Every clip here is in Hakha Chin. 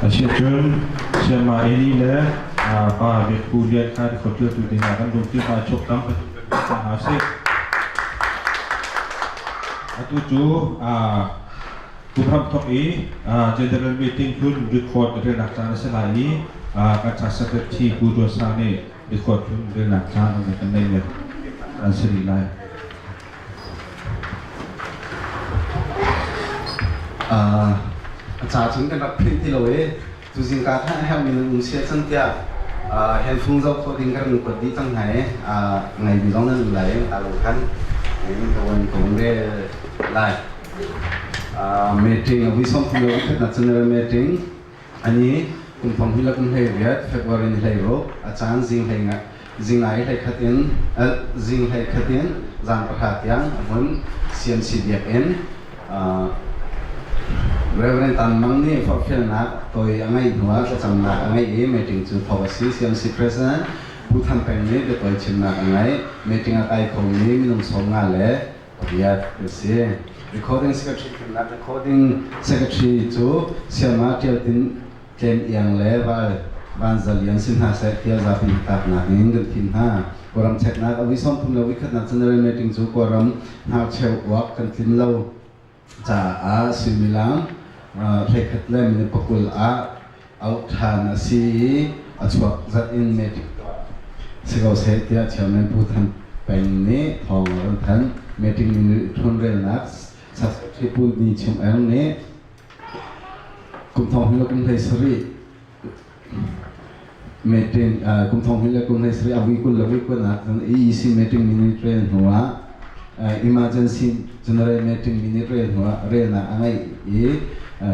Asiahcun Sayama Eli le Pa Biak Pu Lian kha record ṭialtu dingah kan lungthin kha chuak cang kan hna sih. Atu cu kum hramthawk i general meeting hlun record relnak caan a si lai i kan ca secretary Pu Tuan Sang nih record hlun relnak caan an kan neih an si rih lai. A ca cun kan rak print ti lo i tuzing ka khan a herhmi nan um sia cang tiah handphone zoh khawh ding kan kuat dih cang hna i ngaimi zong nan um lai i ta lo khan ka van ka vun rel lai. Meeting a vui sawm thum lo khatnak general meeting ani kum thong hi le kum hlei riat February ni hlei ruk a caan zing hlei nga zingai hlei khat in zing hlei khat in zan pahra tiang a hmun CMC biakinn Reverend Tan Mang nih forhfialnak toi a ngeih hnuah thlacamnak a ngeih i meeting cu thawk a si. CMC President Pu Than Peng nih biatawi chimnak a ngeih. Meeting a kai khomi minung 50 le pariat an si. Recording Secretary thimnak Recording Secretary cu Sayama Tial Tin Tlem Iang le Val Van Za Lian si hna seh tiah zapi hnatlaknak in kan thim hna. Kawlram cheknak a vui 30 le voikhatnak general meeting cu Kawlram hnarcheu uak kan tlin lo caah suimilam 11 le minute 20 ah auh ṭhan a si i a chuak zat in meeting tuah si ko seh tiah Chairman Pu Than Peng nih thawng a kan thanh. Meeting minute ṭhawnrelnak Secretary Pu Ni Chum Eng nih Kum thong hnih le kum 17 meeting kum thong hnih le kum 17 a vui 20 le vui 20 ah cun EEC meeting minute rel hnu ah emergency general meeting minute rel hnu ah relnak a ngeih i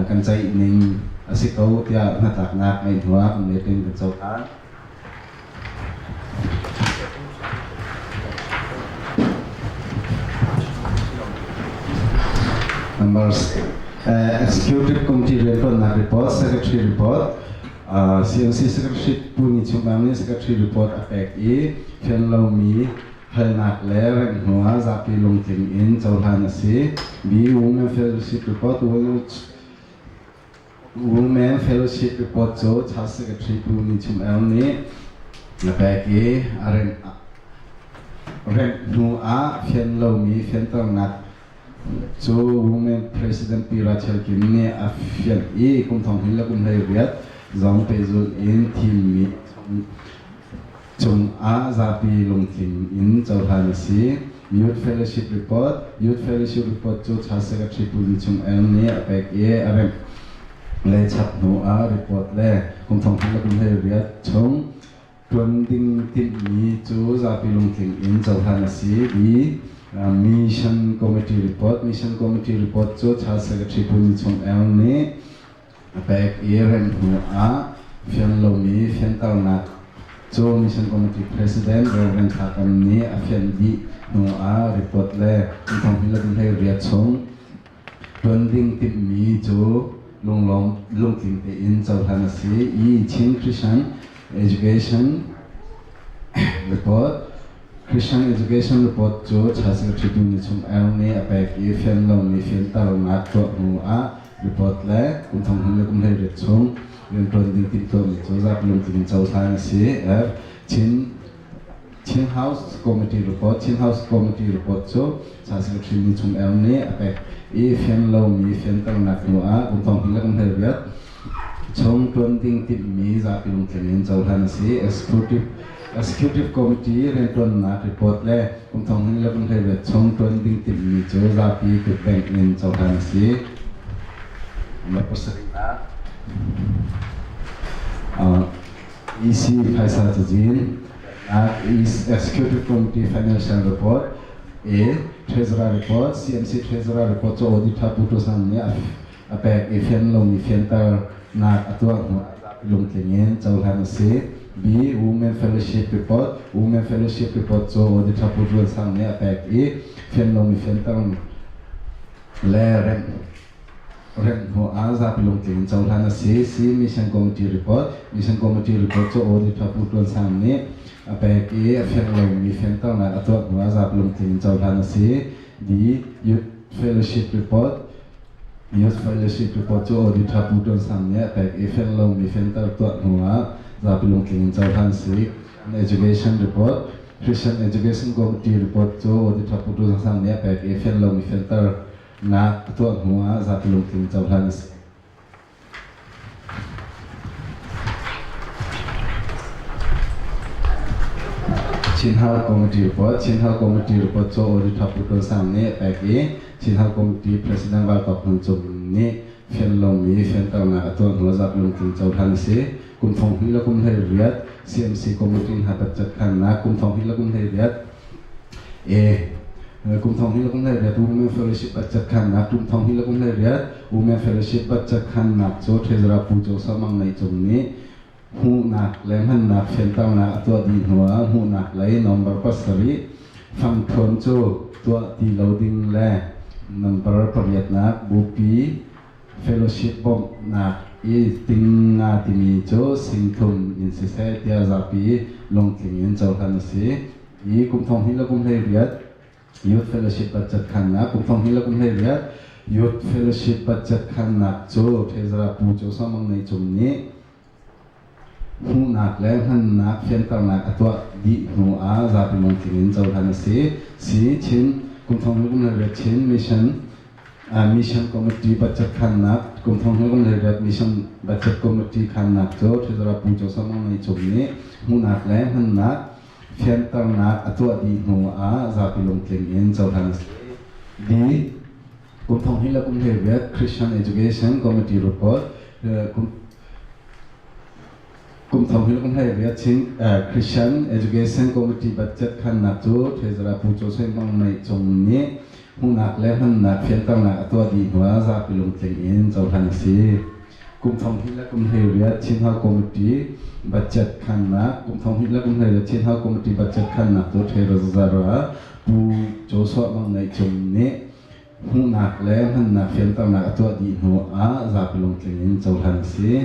kan ceih ning a si ko tiah hnatlaknak ngeih hnu ah kan meeting kan cohlan. Members, Executive Committee rianṭuannak report, Secretary report, CMC Secretary Pu Ni Chung Mang nih Secretary report a pek i fian lomi halnak le rengh hnu ah zapi lungtling in cohlan a si. B. Women Fellowship Report, Women Fellowship report cu Charles Secretary Pu Ni Chum Aung nih a pek i a remh hnu ah fian lomi fianternak cu Women President Pi Rachel Kim nih a fianh i kum thong hnih le kum 18 zong pehzulh in thimmi cungah zapi lungtling in cohlan a si. Youth Fellowship Report Youth Fellowship Report cu Charles Secretary Pu Ni Chung Eng nih a pek i a remh le chap hnu ah report le kum thong khat le kum 18 chung tuan ding timhmi cu zapi lungtling in cohlan a si. B. Mission Committee Report Mission Committee Report cu Charles Secretary Pu Ni Chung Eng nih a pek i rem hnu ah fian lomi fianternak cu Mission Committee President Reverend Thla Kam nih a fianh dih hnu ah report le kum thong le kum 18 chung tuan ding timhmi cu lunglawm lungtling tein cohlan a si i Chin Christian Education Report Christian Education Report cu Charles Secretary Tu Ni Chung Aung nih a pek i fian lomi fianternak tuah hnu ah report le kum thong hnih le kum 18 chung rianṭuan ding timhtuahmi cu zapi lungtling in cohlan a si. F. Chin Chin House Committee Report Chin House Committee Report cu Charles Secretary Ni Chung Aung nih a pek i fian lomi fianternak hnu ah kum thong hnih le kum 18 chung ṭuan ding timhmi zapi lungtling in cohlan a si. Executive Executive Committee rianṭuannak report le kum thong hnih le kum 18 chung ṭuan ding timhmi cu zapi kutbengh in cohlan a si. Number pasarihnak EC phaisa cazin Executive Committee Financial Report A Treasurer Report CMC Treasurer Report cu Auditor Pu Tu Sang nih a pek i fian lomi fianternak a tuah hnu lungtling in cohlan a si. B. Women Fellowship Report Women Fellowship Report cu Auditor Pu Rual Sang nih a pek i fian lomi fianter le remh remh hnu ah zapi lungtling in cohlan a si. C. Mission Committee Report Mission Committee Report cu Auditor Pu Tuan Sang nih a pek i a fian lomi fianternak a tuah hnu ah zapi lungtling in cohlan a si. D. Youth Fellowship Report. Youth Fellowship report cu auditor Pu Tuan Sang nih a pek i fel lomi fenter tuah hnu ah zapi lungtling in cohlan si. Education report Christian Education Committee report cu auditor Pu Tuan Sang nih a pek i fel lomi fenter nak tuah hnu ah zapi lungtling cohlan a si. Chinhal Committee report Chinhal Committee report cu Auditor Pu Tuan Sang nih a pek i Chinhal Committee President Valtawk Hmun Cung nih fianlomi fianternak a tuah hnu ah zap lungtling cohlan a si. Kum thong hnih le kum 18 CMC Committee hna budget khannak kum thong hnih le kum 18 e kum thong hnih le kum 18 Women Fellowship budget khannak kum thong hnih le kum 18 Women Fellowship budget khannak cu Treasurer Pu Joseph Mang Nei Cung nih hmuhnak le hmannak fianternak a tuah dih hnuah hmuhnak lei number 7 fangthuan cu tuah ti lo ding le number pariatnak bupi fellowship bawmhnak i ting nga timi cu singthum in siseh tiah zapi lungtling in cohlan a si i kum thong hnih le kum 18 Youth Fellowship budget khannak kum thong hnih le kum 18 Youth Fellowship budget khannak cu Treasurer Pu Joseph Mang Nei Cung nih hmuhnak le hmannak fianternak a tuah dih hnu ah zapi lungtling in cohlan a si. Si Chin kum thong hnih kum 18 Chin Mission Mission Committee budget khannak kum thong hnih kum 18 Mission Budget Committee khannak cu Treasurer Pu Joseph Mang Nei Cung nih hmuhnak le hmannak fianternak a tuah dih hnu ah zapi lungtling in cohlan a si. D. Kum thong hnih le kum 18 Christian Education Committee Report kum thong hnih le kum 18 Chin Christian Education Committee budget khannak cu Treasurer Pu Cho Seng Mang Nei Cung nih hmuhnak le hmannak fianternak a tuah dih hnu ah zapi lungtling in cohlan a si. Kum thong hnih le kum 18 Chinhau Committee budget khannak kum thong hnih le kum 18 Chinhau Committee budget khannak cu Treasurer Pu Joshua Mang Nei Cung nih hmuhnak le hmannak fianternak a tuah dih hnu ah zapi lungtling in cohlan a si.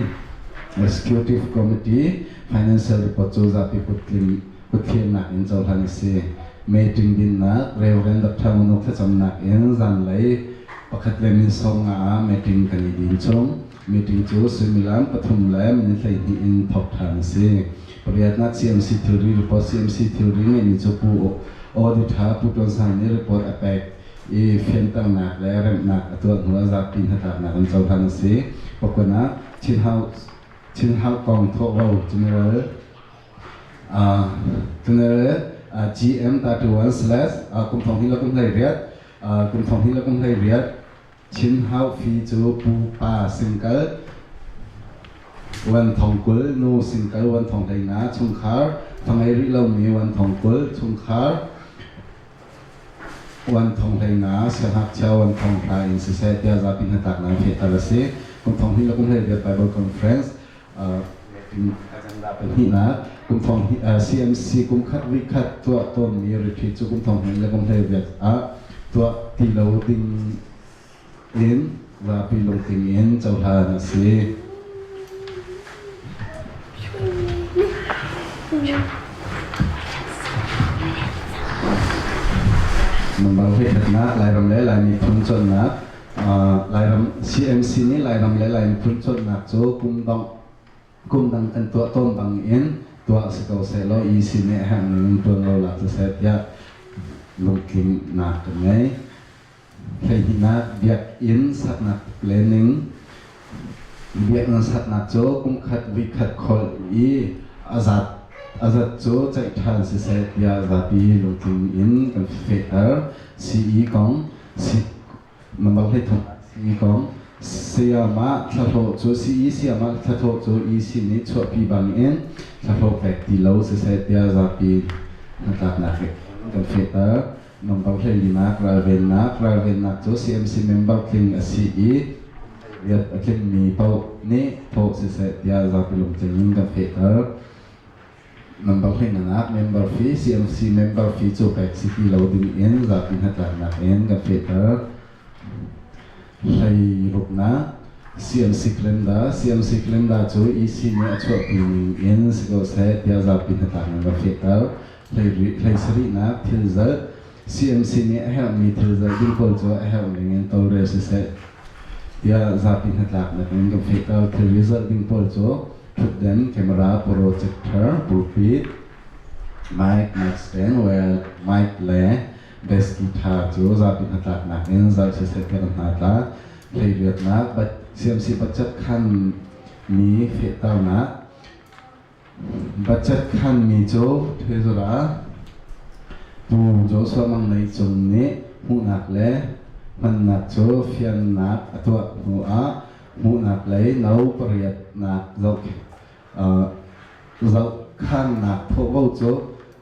Executive Committee financial report cu zapi kuttling kutthirnak in cohlan a si. Meeting dinnak Reverend Dr. Ngunuk thlacamnak in zanlei pakhat le min 50 ah meeting kan i din chung. Meeting cu suimilam 3 le minute 12 in thawk ṭhan a si. Pariatnak CMC thilri report CMC thilri ngeihmi cu Pu Auditor Pu Tuan Sang nih report a pek i fianternak le remhnak a tuah hnu ah zapi hnatlaknak in cohlan a si. Pakuanak Chin House Chin House kong thawhvo General General GM 31 slash kum thong hnih le kum 18 kum thong hnih le kum 18 Chin Hau Fi cu Pu Pa singkal wan thong 20 nu singkal wan thong 15 chungkhar fangei rih lomi wan thong 20 chungkhar wan thong 15 siangngakchia wan thong hra in siseh tiah zapi hnatlaknak fehter a si. Kum thong hnih le kum 18 Bible Conference agenda pahnihnak kum thong CMC kum khat week khat tuah tawnmi retreat cu kum thong hnih le kum 18 ah tuah ti lo ding in zapi lungtling in cohlan a si. Number 11 Lairam le Lai miphun cawnnak Lairam CMC nih Lairam le Lai miphun cawnnak cu kum dong kum dang kan tuah tawn bang in tuah si ko seh law EC nih a herh ning in tuan lo lak siseh tiah lungtling nak kan ngei. 12nak biakinn saknak planning biakinn saknak cu kum khat voi khat kholh i a zat a zat cu ceih ṭhan siseh tiah zapi lungtling in kan fehter. CE kong number 13 CE kong sayamah thlahlawh cu CE sayamah thlahlawh cu EC nih chuahpi bangin thlahlawh pek ti lo siseh tiah zapi hnatlaknak he kan fehter. Number 14nak ralvennak ralvennak cu CMC member tling a si i riat a tlingmi paoh nih thawh siseh tiah zapi lungtling in kan fehter. Number 14nak member fee CMC member fee cu pek si ti lo ding in zapi hnatlaknak in kan fehter. 16nak CMC calendar CMC calendar cu EC nih a chuahpi ning in si ko seh tiah zapi hnatlaknak kan fehter. 17nak thilzalh CMC nih a herhmi thilzalh ding pawl cu a herh ning in tawlrel siseh Tiah zapi hnatlaknak in kan fehter. Thilri zalh ding pawl cu ṭhutden, camera, projector, pulpit, mic, mic stand, wire, mic le bass guitar cu zapi hnatlaknak in zalh siseh tiah kan hna tla. Hleiriatnak, CMC budget khan mi fehternak. Budget khanmi cu Treasurer Pu Joshua Mang Nei Cung nih hmuhnak le hmannak cu fiannak a tuah hnu ah hmuhnak lei no pariatnak zohkhannak thawhvo cu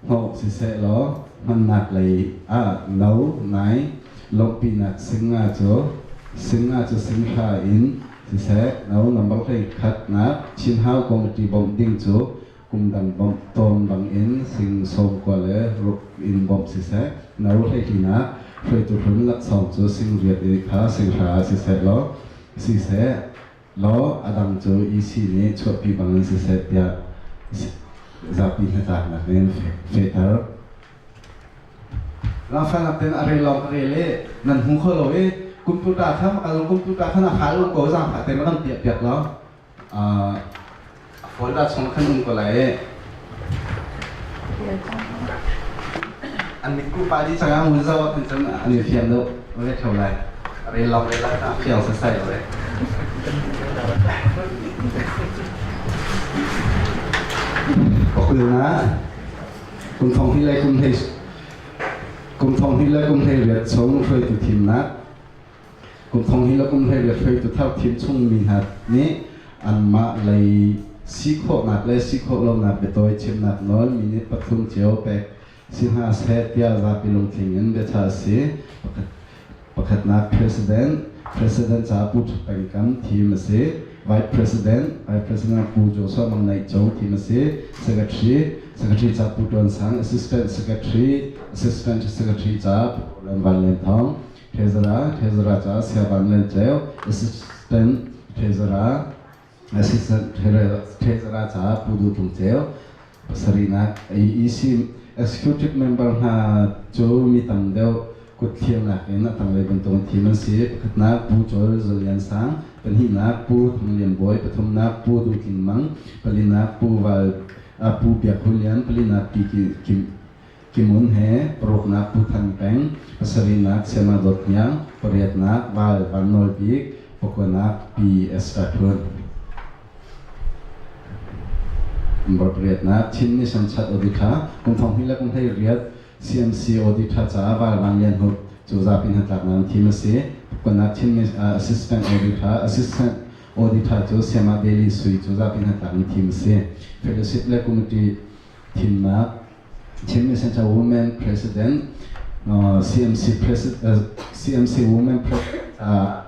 hnawh siseh law hmannak lei ah no nai lawmhpinak singa cu singa cu singhra in Siseh, no number 11nak Chin Hau Committee bawmh ding cu kum dang bawmh tawn bangin sing 96 in bawmh siseh, no 12nak hruaitu hlun laksawng cu sing riat i kha sing hra siseh law siseh law a dang cu EC nih chuahpi bangin siseh tiah zapi hnatlaknak in fehter. Rangfalnak ten a rel lawng ka rel i nan hmu kho lo i computer kha makal computer kha na file um ko zaangfah te ma kan piah piak lo a folder chung khan um ko lai i an mitku pa di changa mun zo khan cun an i fiam deuh ve theo lai rel lawng rel lai na fiang sasai lo Pakulna Kum thong hnih le kum hlei kum thong hnih le kum 18 chung hruaitu thimnak kum thong hnih le kum 18 hruaitu thar thim chungmi hna nih anmah lei si khawhnak le si khawh lonak biatawi chimnak nawl minute pathum cio pek si hna seh tiah zapi lungtling in biachah a si. Pakhatnak President, President ca Pu Ṭhu Peng Kam thim a si. Vice President, Vice President Pu Joshua Mang Naih Co thim a si. Secretary, Secretary ca Pu Tuan Sang, Assistant Secretary, Assistant Secretary ca Pu Roland Van Lian Thawng, Treasurer, Treasurer ca Saya Van Lian Ceu, Assistant Treasurer, Assistant Treasurer ca Pu Duh Tlung Ceu, pasarihnak EC Executive member hna cu mi tam deuh kut thliarnak in a tanglei bantuk thim an si. Pakhatnak Pu Col Zulian Sang, pahnihnak Pu Thang Lian Bawi, pathumnak Pu Duh Tling Mang, palinak Pu Val Pu Biak Hu Lian, palinak Pi Kim Kimun he, paruknak Pu Than Peng, pasarihnak Siama Dawt Hniang, pariatnak Val Van Nawl Bik, pakuanak Pi Esther Thun. Pariatnak Chin Mission Chat Auditor kum thong hnih le kum hlei riat CMC Auditor caah Val Van Lian Hup cu zapi hnatlaknak an thim a si. Pakuanak Chin Assistant Auditor Assistant Auditor cu Siamah Daily Sui cu zapi hnatlak in thim a si. Fellowship le Committee thimnak Chin Mission Chat Women President CMC President CMC Women President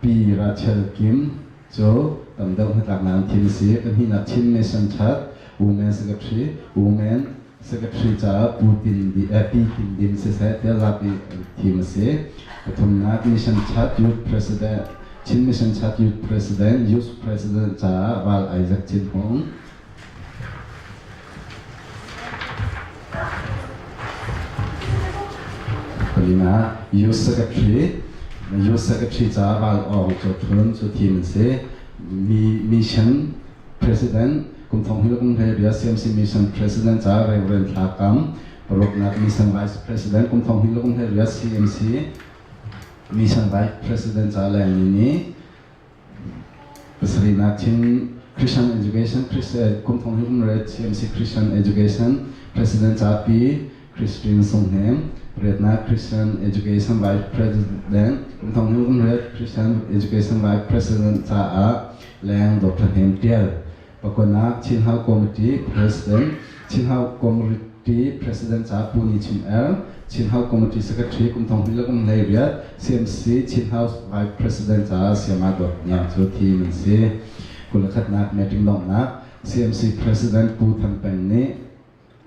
Pi Rachel Kim cu tam deuh hnatlaknak an thim a si. Pahnihnak Chin Mission Church Women Secretary, Women Secretary caah Pu Tin Pi Tin Dim siseh tiah zapi thim a si. Pathumnak Mission Church Youth President, Chin Mission Church Youth President, Youth President caah Val Isaac Chin Hung. Palina Youth Secretary Youth Secretary ca Val Aung Cho Thun cu thim an si. Mi Mission President kum thong hnih kum hlei bia CMC Mission President ca Reverend Thla Kam paruknak Mission Vice President kum thong hnih kum hlei bia CMC Mission Vice President ca Leng Ni Ni Pasarihnak Chin Christian Education kum thong hi kum riat CMC Christian Education President ca Pi Christine Sung Hnem pariatnak Christian Education Vice President kum thong hi kum riat Christian Education Vice President caah Leng Dr. Hnem Tial pakuanak Chin Hau Committee President Chin Hau Committee President ca Pu Ni Chum Er Chin House Committee Secretary kum thong hnih le kum hlei riat CMC Chin House Vice President ca Siama Dawt Niang cu thim an si. 21nak meeting donghnak CMC President Pu Thang Peng nih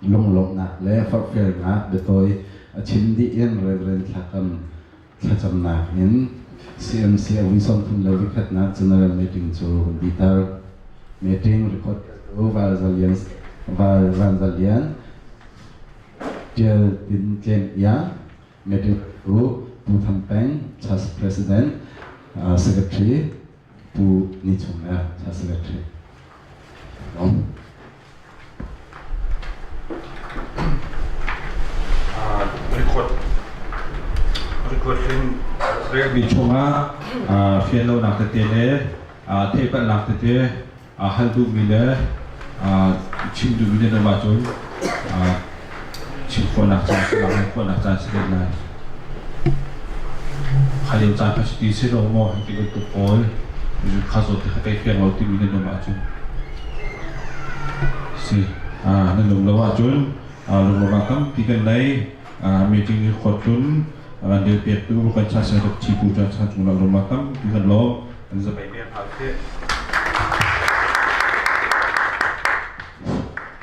lunglawmhnak le forhfialnak biatawi a chim dih in Reverend Thlakam thlacamnak in CMC a vui 31 khatnak General Meeting cu hun diter. Meeting record tu Val Zalian Val Van Zalian Ṭial Tin Tlem Iang, Meeting tu Pu Thang Peng, Church President. Secretary Pu Ni Chung Le Secretary. Record record in relmi chungah fian lonak tete le theihpalhnak tete hal duhmi le chim duhmi nan um ahcun chim khawhnak caan si hal khawhnak caan si len lai. Kha lio caan kha si si lo maw hei ti bantuk pawl kha zawt te kha kai fiang lo timi nan um ahcun si nan um lo ahcun lunglawmhnak tampi kan nei meeting hi khawtlun kan dil pektu kan cha ser thi pu chan chan cung lawmhnak tampi kan lawm an zabai pek hna sih.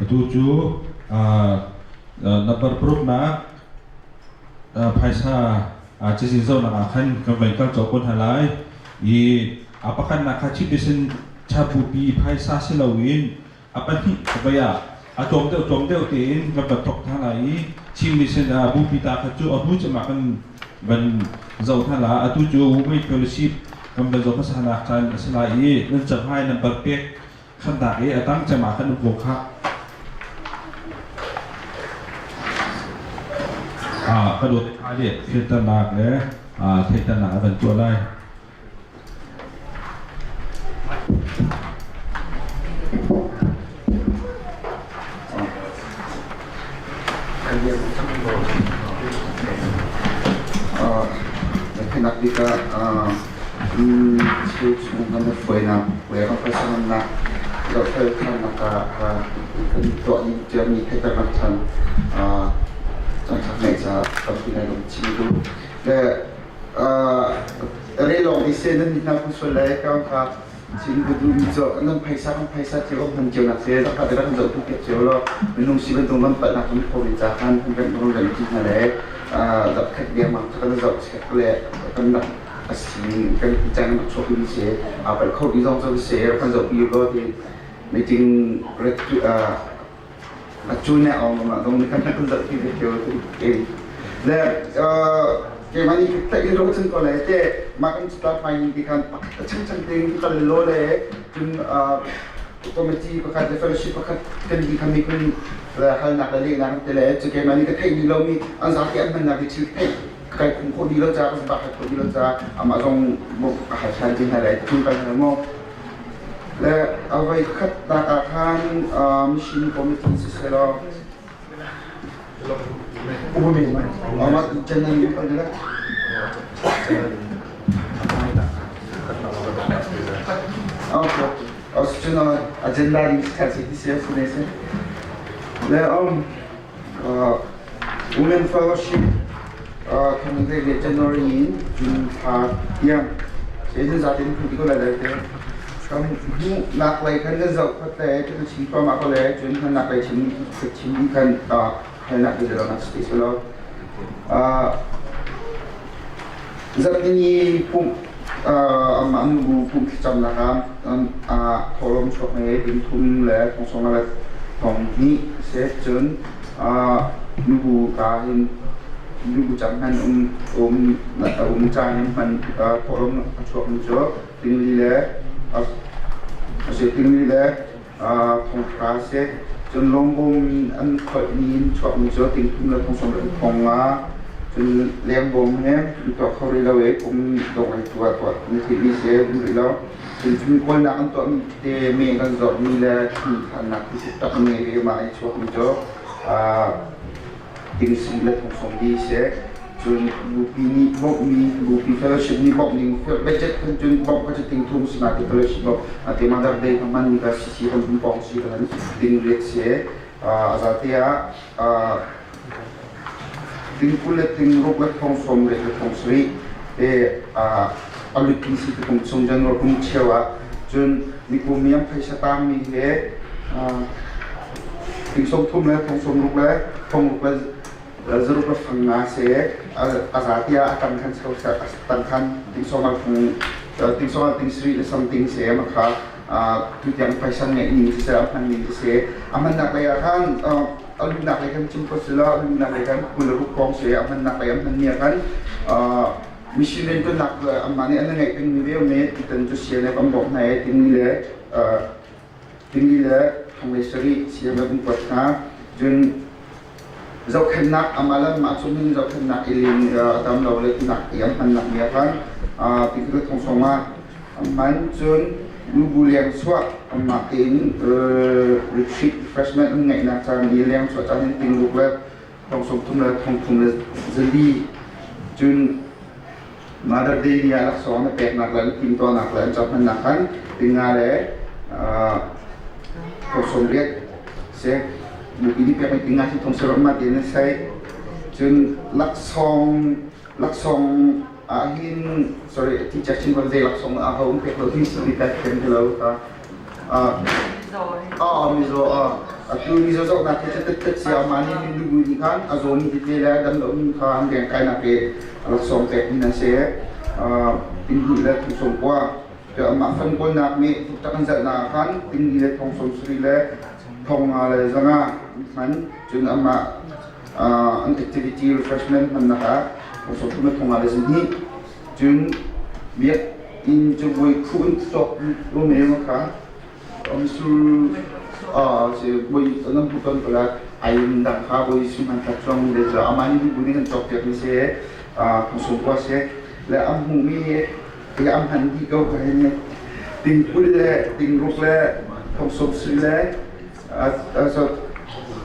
Atu cu number paruknak phaisa cazin zohnak ah khan kan vai kal cawk kun hna lai i a pakhatnak kha chim bisin chapupi phaisa si loin a pahnih vai ah a tlawm deuh tein kan van thok hna lai i Chin mission ah bupi ta kha cu a hnu cem ah kan van zoh hna la atu cu Women Fellowship kan van zoh hmasa nak caan a si lai i nan cahmai number pek khandak i a tang cem ah khan um ko khah ka dawt nih filternak le theihternak a van tuah lai. Nak bikah thil chung kan i hruainak le kan phaisa zohfel thannak ah kan tuah ding tiami theihternak than cangthak ngeih caah tampi ngai kan chim duh. Le relawng i se nan hna kun sual le ka kha chin ku du mi cho nan phaisa kan phaisa cio hman cio nak se zakha te kan zoh tu ke cio lo minung si bantuk nan palh nak kan kho ca khan kan kan ron kan ti hna le zap khat deng mang kan zoh chek le kan nak asi kan cang nak chuak mi se a pal kho di zong cho se kan zoh pi ko ti meeting ret a cu ne ong ma dong kan kan zoh ti ve cio ti le keimah nih tlaih in ro cun ko le te mah kan start mai ni ti khan pakhat a chang chang tein kal lo le cun committee pakhat le fellowship pakhat kan di khan mi kun halnak le lehnak te le cu keimah nih ka theih ni lo mi an zati an hmannak ti thil theih kai khum kho di lo ca ka bak kho di lo ca amah zong ka hal than ti hna le tu kan mo Le a voi khatnak ah khan mission committee sisehlaw amah general Okay. Cun agenda ding si ti si si ne si. Le Women Fellowship kan le January in June thla tiang season zatin phu ti ko lai lai te kan hmu nak lei kan kan zoh khat le cu chim pa ma ko le cun kan nak lei chim chim kan hal nak ti lo nak si lo zarhpini pumh amah an bu pumh thlacamnak ah thawhlawm chuak he dingthum le thongsawng le thonghnih a si. Cun nubu ka hin nubu cang hman um um um caan in hman thawhlawm a chuakmi cu tingli le a si tingli le thonghra a si. Cun lawmbawm an kholhmi in chuakmi cu tingthum le thongsawm le thongnga. Cun lengbawm he an tuah kho rih lo i kum dongh in tuah tuah an theihmi si um rih lo. Cun thing kawlnak an tuahmi tete me kan zorhmi le thing thannak ti tak an ngei ve mah i chuakmi cu ting si le thongsawm di si. Cun bupi nih bawmhmi bupi fellowship nih bawmh ning budget kan cun bawmh ka cu ting thum si na ti fellowship bawmh ate Mother Day kan hman mi ka si kan pum pong si kan ting riat si a zate ah ting 20 le ting ruk le thong sawm le thong sarih te alupi si ti kum chung January kum cheu ah cun mikum miang phaisa tang mi he ting sawm thum le thong sawm ruk le thong ruk le zaruk le fang nga seh a za tiah a tang khan a tang khan tingsawng al fung tingsawng al ting sarih le something seh ma kha tutiang phaisa ngeih ning siseh a hman ning siseh a hmannak lei ah khan a luhnak lei khan chim ko sila a luhnak lei khan 26 kong seh a hmannak lei a hman mi ah khan Mission rianṭuannak amah nih an ngeih pengmi ve um i tutan cu CNF an bawmh hna i timi le thong le sarih CNF an kuat hna. Cun zohkhenhnak amah le amah chung hin zohkhenhnak i lim a tam lo le tinak i an hmannak mi ah khan tikhi le thong sawm ah an hman. Cun nubu leng chuah anmah tein retreat refreshment an ngeihnak caan i leng chuah caan hin tingruk le thong 30 le thong thum le zali. Cun Mother Day ni ah laksawng na peknak le an timtuahnak le an cohlannak khan tinga le thong 80 si. Bupi nih pekmi tinga si thong sarih ma tein na sei. Cun laksawng laksawng ahhin, sorry, teacher chin kon zei laksawng a ho pek lo hi si ta ken lo ta. Mizaw atu mizaw zohnak hi cu tet sia ma nih min dubu nih khan a zaw mi tete le dam lo mi kha an rian kainak i laksawng pek mi an si. Ting hnih le thong sawm kua amah fan kawlnak nih tuktak an zalhnak ah khan ting li le thong sawm sarih le thong nga le zanga hman. Cun amah an activity refreshment hmannak ah thong sawm thum le thong nga le zahnih. Cun biakinn cu voi khu in cawk um e kha misur si voi nan hmu ton ko lai ai dang kha voi sum han thlak chuang le cu amah nih bu nih kan cawk piak mi si thong kwa si le am hmu mi hi am han dih ko ka hin ting 20 le ting ruk le thong sawm sui le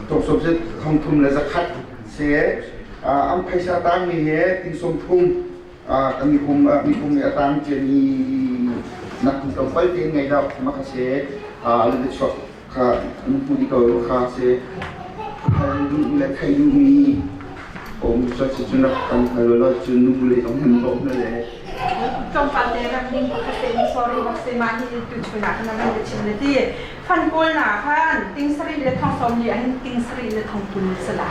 thong sawm si thong thum le zakhat si am phaisa tang mi he ting sawm thum Kan miphun miphun nih a tang ciami nak tlawmpal tein ngei deuh ma kha si an i chuak kha an hmu dih ko kha si. Hal duh le theih duhmi um cu cun rak kan hal law cun nu le zong nan bawmh na le. Tlawmpal te ram ding pakhat te sorry bak se mah hi tu chun ah khan nan chim le ti fan kawl na khan ting sarih le thong sawm li ahhin ting sarih le thong kul sala.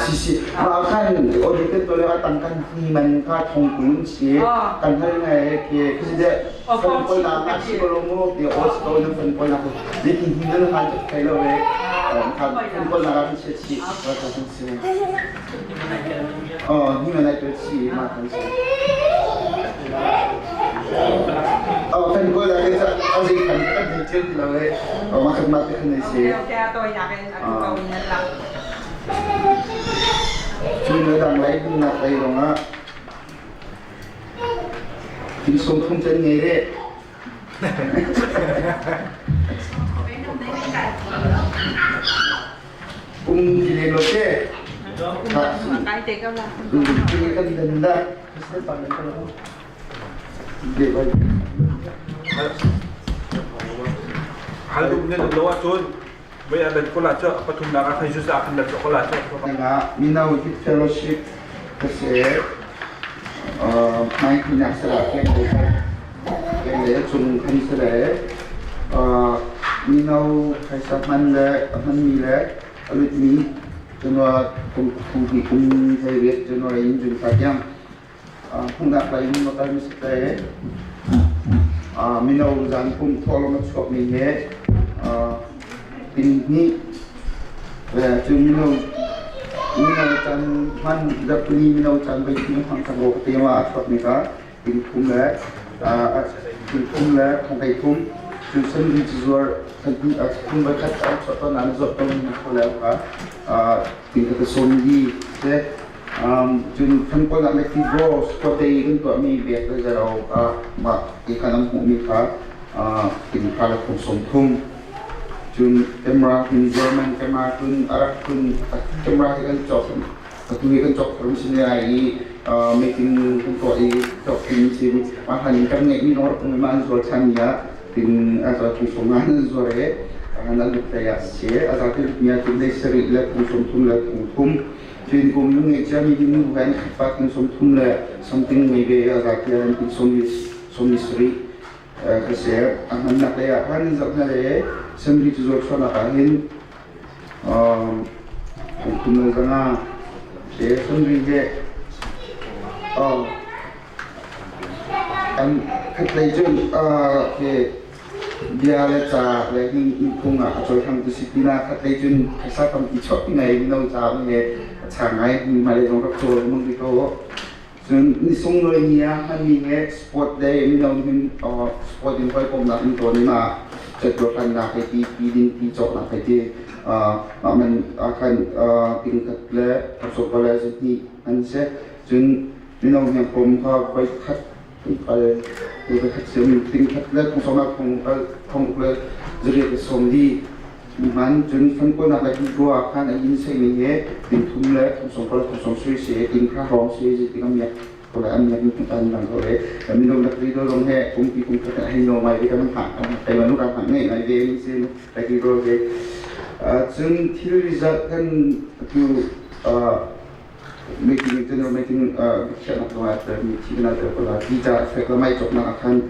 Si si mah khan auditor to le atang kan hi man kha thong kulun si kan hal ngai ke khisi fan kol na ka si ko lo mu ti os ko na fan kol na ko ni tin hin nan han thai lo ve kha fan kol na ka si chi ka ka si oh ni man ai to chi ma kan si oh fan kol na ka a zi kan kan thei chil lo ve ma khat ma te khan si. Okay, okay, to ina kan aku kau in lang. Cu na dang lei umnak lei zongah thil sawm thum can ngei reh. Um ti lem lo te. Kan dan da. Hal dum ne lo ahcun Voi a bet ko la cu pathumnak ah khan Jesus ah khan let ko la cu. Mino Youth Fellowship ka si. Hmai khinak sala keng le keng le chung khan si le mino phaisa hman le a hmanmi le a lutmi January kum kum kum thei January in June thla tiang phungnak lei in kal mi si te. Mino zan kum thawlawm a chuakmi he inn hnih le cun mino mino can hman zarhpini mino can voi thum hmang cang rawk te ma a chuakmi kha inn thum le inn thum le thongkei thum cun sanri cazuar thum voi khat an chuah tawn an zuat tawn mi kho le kha ting ka sawm di te. Cun Fangkawl ah le Tigros khuate i kan tuahmi bek le zero ah mah ti khan an hmuhmi kha tingkha le phung sawm thum. Cun camera hin German camera cun a rak cun camera hi kan cawk atu hi kan cawk tharum sin lai i meeting kan tuah i cawk timi si mah hlan in kan ngeihmi lawng rak um i mah an zuar ṭhanmi ah ting a zuar phung sawm nga an zuar i an lut hlei ah si a zapi lutmi ah cun dei sarih le phung sawm thum le phung thum. Cun kum na ngeih ciami hi nu he an khat ting sawm thum le something ngei ve a za tiah an ting sawm ni sarih ka si. A hmannak lei ah khan zoh hna le samri cu zuar chuahnak ah hin thong thum le zanga te samri he an khat lei cun ke Bia le ca le hi innphung ah a cawlhang tu si pinah khatlei cun phaisa tampi chuah pi ngai mino ca he a chang ngai hmailei zong rak cawl mong rih ko. Cun ni sunglawi ni ah hmanmi he sport day mino hin sport in hawikomnak in tawn in ah catluak hei ti ti ding ti cawknak hei ti mah man khan tingkhat le thawsawpa le zahnih an si. Cun mino hniangkawm kha voi khat kal voi khat sim tingkhat le thong thong kal thong le zariat le sawm li man cun fankualnak le hmuhtua khan a inn seimi he ting thum le thong sawm kal thong sawm sui si ting kha hrawng si ting amiak ko le amiak mi tan bang ko le minung dak ri do zong he kum pi kum khat hei no mai ve kan ha kai manu ka ngei ngai ve mi sin laki ro ve cun thil result kan tu meeting general meeting biakhiahnak zong ah mi thi na te ko la ti ca fek la mai choknak ah khan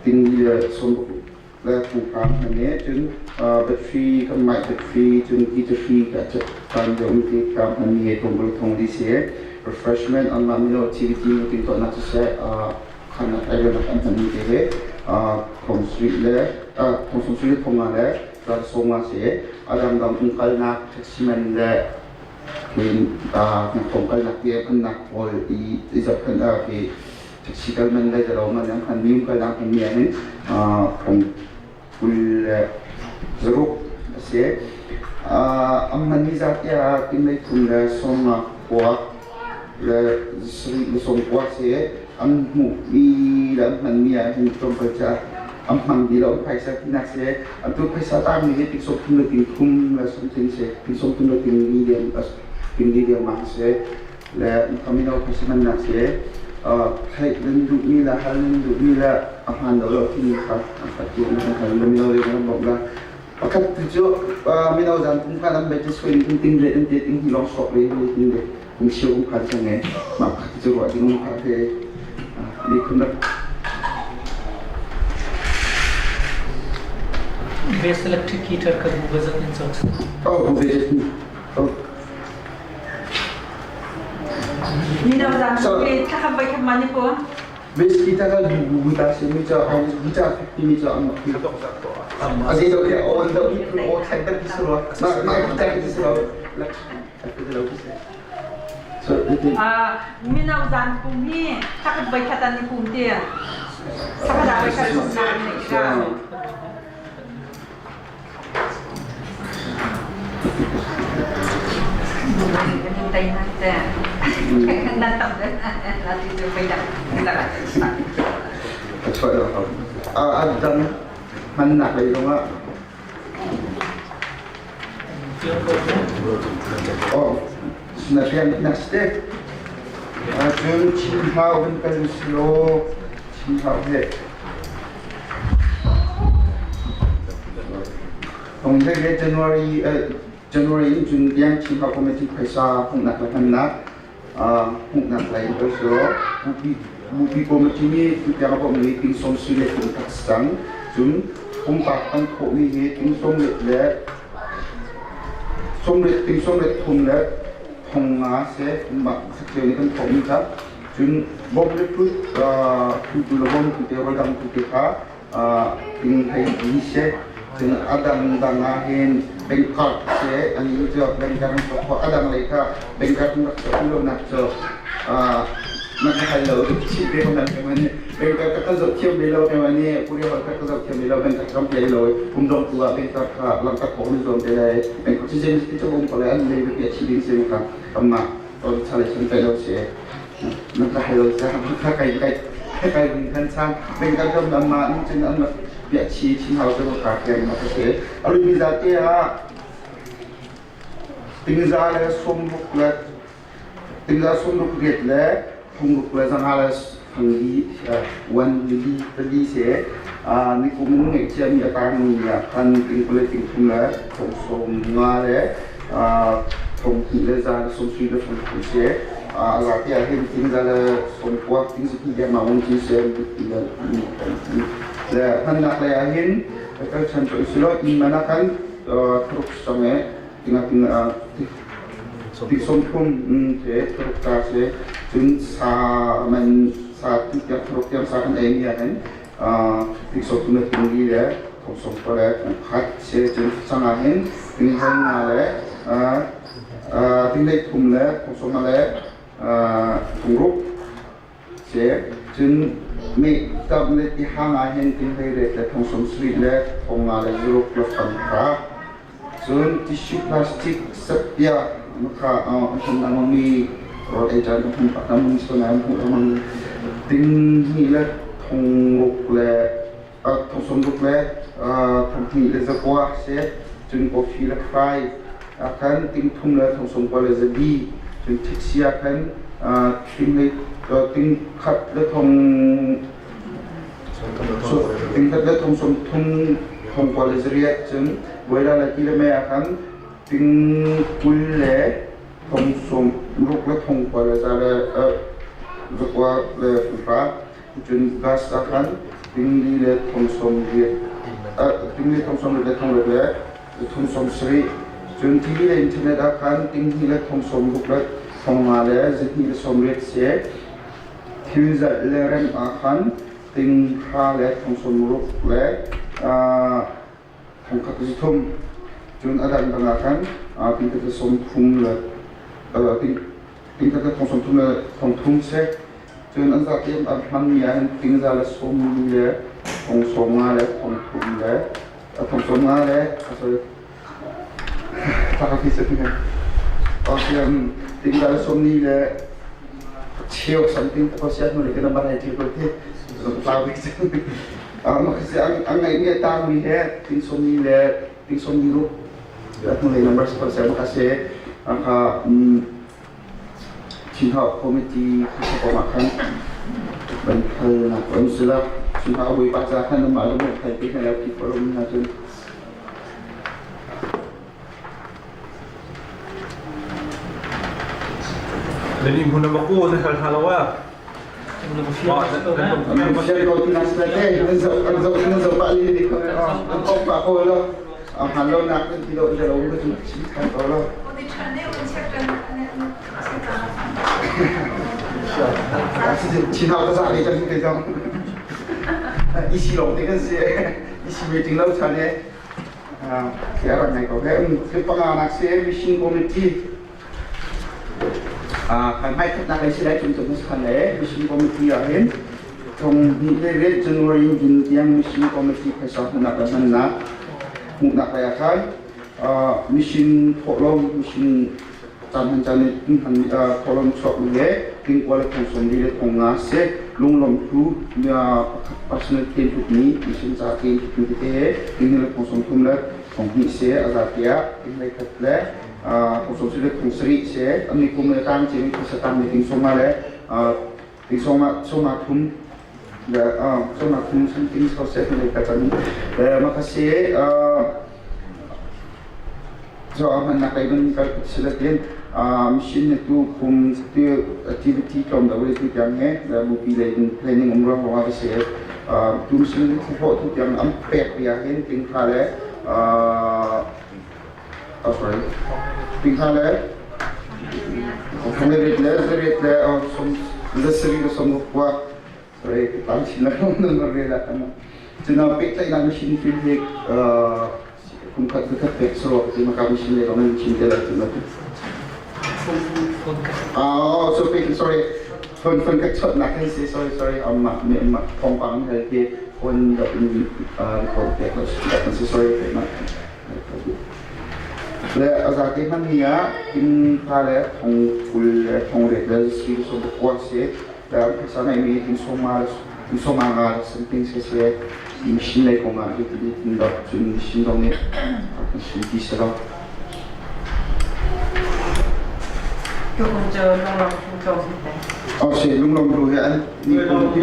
ting le som le phungphang hman e cun battery kan mai battery cun ti hri ka chan deuh ti ka hman mi he thong bul thong di se refreshment an ma mino activity meeting to na se khan ai nak an hman mi te he thong sri le thong song sri thong nga le ran so nga se adang dang ung kal nak taxi man le thong kal nak te an nak pawl i zap khan a ke taxi kal man le zalo man yang khan mi kal nak mi hin thong kul le zaruk a si. Am man ni zat ya tin lei thum le som nga kuak le sri le som kuak si. Am hmu mi le am hman mi ah hin tlawmpal ca am hmang di lo phaisa tinak si. Atu phaisa tam mi hi tik som thum le ting thum le something si, ting som thum le ting li deng ting li deng mang si le kamino phaisa man nak si. Theih nan duh mi le hal nan duh mi le a hmaan lo lo timi kha tu nan hal le mino le nan bawmh la. Pakhat tu cu mino zan kum kha nan bai te suai in ting re nan te ting hi long sok re ni ting le kum siu kum kha chang e ma pakhat cu ruah ding kha te ni khun rak. Base electric heater ka bu bazat in chok. Oh, bu ve. Oh. Mino zan pi thakam vai kham mani po. Base heater ka bu bu ta se mi cha mi cha 50 mi cha am a si do ke on do ki o thai ta ki sro ma ma ta ki sro la lo ki se so. Mino zan pum hi thakhat vai khatan ni pum te thakhat vai khat pum na ni ka. A dang hmannak lei zongah oh na rian na ste cun Chin hau kan kal silo Chin hau he Tong he he January January in cun tiang Chin hau committee phaisa hmuhnak le hmannak hmuhnak lei in so bupi bupi committee nih tutiang a bawmhmi ting sawm sui le ting tak cang. Cun pumpak an thawhmi hi ting sawm let le sawm let ting sawm let thum le thong nga se mah sakceu nih kan thawhmi kha. Cun bawm le phut phutu le bawm tu te rawldang tu te kha ting hei ni se. Cun a dang dang ah hin bank card se an i cu bank card an sok a dang lei kha bank card rak sok lo nak cu na ka hal lo chih ve ko nan ke mani bank card ka zoh thiam ve lo ke mani puri hol ka zoh thiam ve lo bank card kam play lo kum dong tu ah bank card kha lang ta khong ni zom te lai bank card chen ti chu um ko le an lei be chi ding se ka kam ma to chale chen pe lo se na ka hal lo sa ka kai kai kai kan chan bank card kam amma ni chen an bia chi chin hau te ka kem ma se alu mi za te ha tingza le somruk le tingza somruk riat le thongruk le zanga le thangli one li pali se ni kum ngai chia mi atang mi ya khan ting kule ting thum le thong som nga le thong hi le za le som sui le thong thu se za te hin tingza le som puak ting si ya ma wong chi se le le han nak le hin kal chan to islo in mana kan truk sange tinga tinga ti som thum te truk ta se. Cun sa man sa ti tiang truk tiang sa kan ei ya hen ti som thum le ting li le thong som pa le thong khat se. Cun sanga hin ting hon nga le ting lei thum le thong som le Thongruk si. Cun meh tam le tihang ah hin ting 18 le thong 70 le thong nga le zaruk le fang hra. Cun tissue plastic sapia kha a hmun a mi rawl ei caan a hmun pak a mun so na hmuh a ting hnih le thongruk le thong 60 le thong hnih le zakua si. Cun coffee le fry khan ting thum le thong 90 le zabi. Cun thiksia khan ting ting khat le thong ting khat le thong 30 thong kua le zariat. Cun Boila le ti le mei ah khan ting 20 le thong 60 le thong kua le za le zakua le hra. Cun gas ah khan ting li le thong 80 ting li thong 80 le thong ruk le thong 70. Cun TV le internet ah khan ting hnih le thong 60 le thong nga le zahnih le 80 si. Thil zalh le rem ah khan ting hra le thong 60 le thong khat zi thum. Cun a dang dang ah khan ting khat le 30 le ting ting khat le thong 30 le thong thum si. Cun an zate an hmanmi ah hin ting za le sawm li le thong 50 le thong thum le thong 50 le sorry ting za le sawm li le cheu something ko sia hnu le kan ban ai thil ko thi tlau bik ang ngai nge tang mi he ting som ni le ting som ni ru hnu le number ko sia ma ka se ka Chinhau committee kha ko ma khan ban phal na ko sila Chinhau bui pa cha khan ma lu thai pe khan ki ko na chun. Jadi huna maku na hal halawa. Hmaikhatnak lei si lai cung cu khan le Mission Committee ah hin thong hnih le riat January in tiang Mission Committee phaisa hmuhnak le hmannak hmuhnak lei ah khan mission thawhlawm mission caan hman caan in hman thawhlawm chuakmi le tingkua le thong 40 le thong nga si lunglawm thu pakhat personal ten hlutmi mission ca ten hlutmi tete he ting le thong 30 le thong hnih si a zate ah ting hlei khat le thong 70 le thong sarih si an ni kum le tang cimi phaisa tang mi ting 50 le ting 50 33 le 53 something so se le ka chan le ma kha si zo man na kai ban kal silatin mission ne tu kum tu activity tlom da wei tu tiang he le bu pi le planning um ro wa se tu mission thu ho tu tiang am pek bia hin ting kha le oh sorry ting kha le ret le ret le som le seri som kwa sorry tam chin la nan re la kan chuna pe tlai na machine fil he kum khat khat pek so ti maka machine le kan chin te la chuna. Oh, so pe sorry phone phone ka chot na kan si sorry sorry amma me amma thong pang he ke phone da in record te ko kan si sorry pe ma le azate man nia tin pha le thong kul le thong re le si so kwa se le phaisa ngai mi ting soma ting soma nga something se se machine lei kong ah ti tin dot cun machine dong nih machine ti se lo. Tu kum cu lunglawm thu tlawm te. Oh si lunglawm thu he an ni kum ti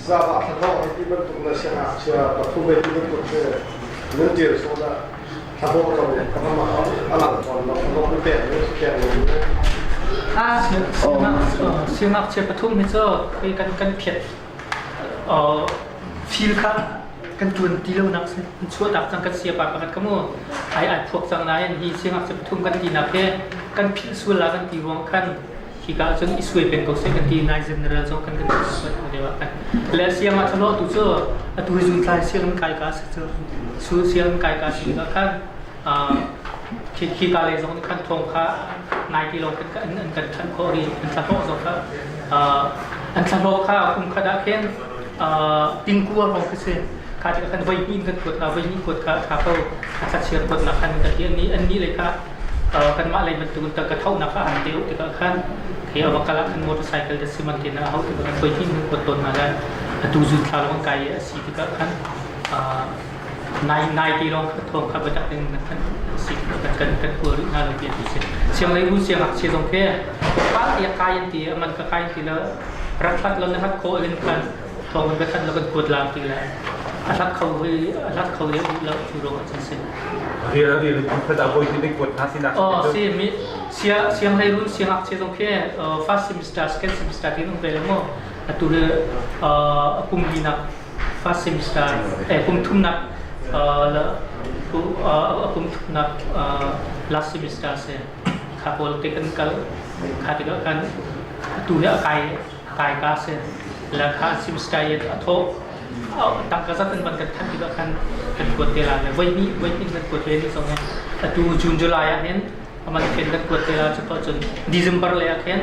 Zaba thlathawh ti bantuk na siangngakchia pathum ti bantuk cu nan dir sawh dah thlathawh ko a lang tawn lo thlathawh na pek lo pek lo. Siangngakchia pathum hi cu kan kan phiat fil kha kan ṭuan ti lo nak chuahtak cang kan siapa pakhat ka mu ai ai phuak cang nain hi siangngakchia pathum kan tinak he kan philh sual la kan ti ruang khan hika ahcun i suai peng ko seh kan ti nai general zong kan kan deuh ah kan le siang ah thalo tu cu atu hi zun tlai siang kai ka si cu su siang kai ka si ka khan khi ka le zong khan thong kha. Nai ti lawng kan an kan thanh khawh rih. An thlahlawh zong kha an thlahlawh kha kum khat ah khin tingkua hrawng khi si. Kha tikah khan voi hnih kan kuat voi hnih kuat kha tha ko. A thlachiar kuatnak khan kan ti. An nih lei kha kanmah lei bantuk in ka thonak kha han deuh tikah khan khi a va kal ah khan motorcycle te siman te na hau tikah khan voi hnih kan kuat tawn hna le atu zun thla lawng kai a si tikah khan nai nai ti lawng kha thawng kha biatak in kan si kan kan kan kual rih hna lo ti si siang lei bu siang ngakchia zong khi pa ti kai an ti aman ka kai ti la rat hlat lo na hlat kho in kan thawng kan biathat lo kan kuat lam ti la a hlat kho hi a hlat kho le lo chu rong a chan si. Rial rial khat a voi ti kuat hna sinak. Oh si mi sia siang lei run siang ngakchia zong khi first semester second semester tin um ve le mo atu le kum li nak first semester kum thumnak kum thumnak last semester se kha pawl te kan kal kha tikah kan atu hi a kai kai ka se la kha semester i a tho tangka zat an van kan thanh tikah khan kan kuat te la le voi hnih voi hnih kan kuat ve ni zong atu June July ah hin aman khen kan kuat te la cu cun December le ah khin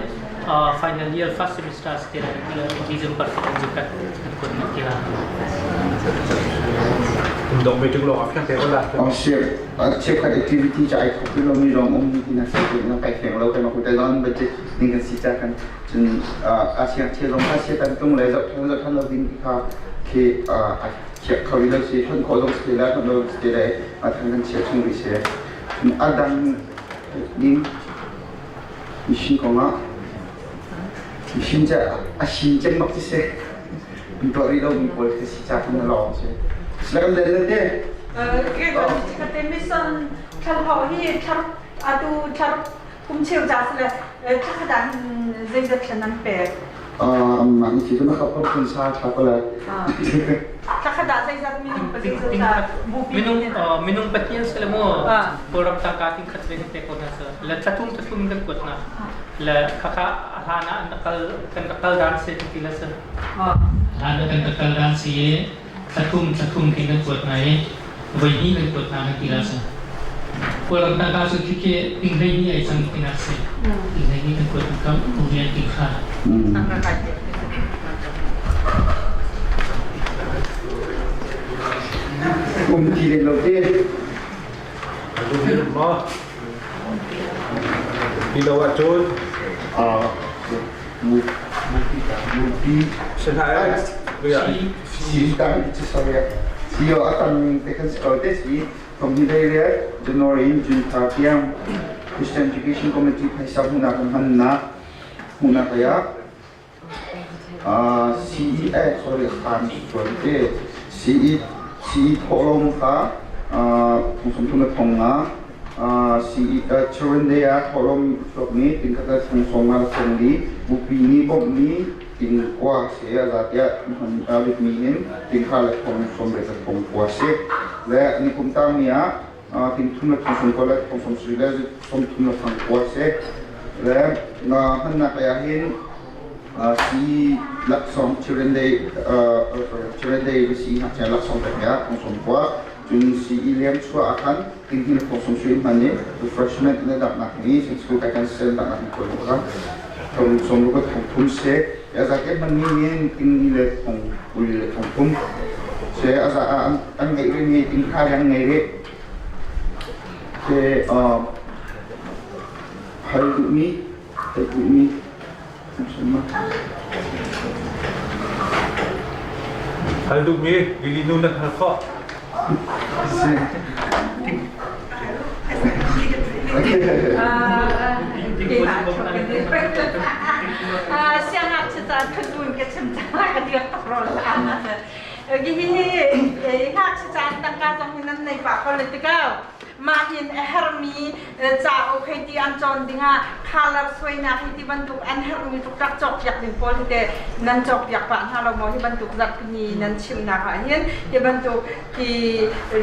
final year first semester te la December kan zu kan kan kuat na ti la. Dong me tung lo afyan te wala. Ong siap cheukhat activity ca ai thok lo mi lawng um ti na si na kai feng lo kai ma ku te zon budget ning kan si cha kan cun ASEAN thil zong kha sia tan tung le zoh than zoh than lo ding kha khi a chiah kho lo si thon khawh zong si la thon lo si le a than kan chiah chung rih si a dang ding machine kong ah machine ca a sin cem bak si se mi tuah rih lo mi pawl khi si ca kan lawng si sila kan len te. Ke ka te mission thal ho hi thar atu thar Kum cheu ca si le thla khat ah hin zeizat thla nan pek? Mah ni cu na khap phun sa thla ko lai. Thla khat ah zeizat minung pa zeizat sa bupi minung minung pathian se le mu Kawlram tangka ting khat ve kan pek ko hna sa le thlathum thlathum kan kuat na le khakha hlan ah an kal kan kal dan se ti la sa hlan ah kan kal dan si thlathum thlathum khi kan kuat hna i voi hnih kan kuat hna kan ti la si. Kawlram tangka cu khi ting hlei ni ai cang tinak si. Ting hlei ni kan kuat kam rian ti kha. Um ti le lo te. Ma. Ti lo ahcun Mupi Shanghai Si tang ci sorry si yo atam te kan si ko te si tom hi dei re January in June thla tiang Christian Education Committee phaisa hmuhnak kan hman na hmuhnak kaya CEA sorry khan tuan te CE CE thawhlawm kha thong thum thong nga Children Day ah thawhlawm chuakmi tingkhat le thong sawm nga le sawm li bupi nih bawmhmi tingkua si a za tiah bikmi in tingkha le thong sawm le thong kua si le nikum tangmi ah tingthum le thong sawm kua le thong sawm sui le sawm thum le thong kua si le hmannak lei ah hin si laksawng Children Day Children Day si ngakchia laksawng pek ah thong sawm kua cun sii liam chuah ah khan tinhni le thawng sum hman i refreshment na daknak ni school kai kan sel daknak ni pawl kha thong som ru thong thum se ya za ke man ni ni ting ni le thong ul le thong thum se aza an ngei ri ni ting kha yang ngei ri se hal du mi tai du mi Hal duhmi lili nu nan hal khawh. Siangngakchia caan khat ka chim cang ka dir tak ro la. Hi ngakchia caan tangka zong hi nan nei pah ko le tikau. Mah hin a herhmi cauk hei ti an cawn dingah color suainak hi ti bantuk an herhmi tuk cawkpiak ding pawl hi te nan cawkpiak pah hna lo maw? Hi bantuk zarhpini nan chimnak ah hin hi bantuk hi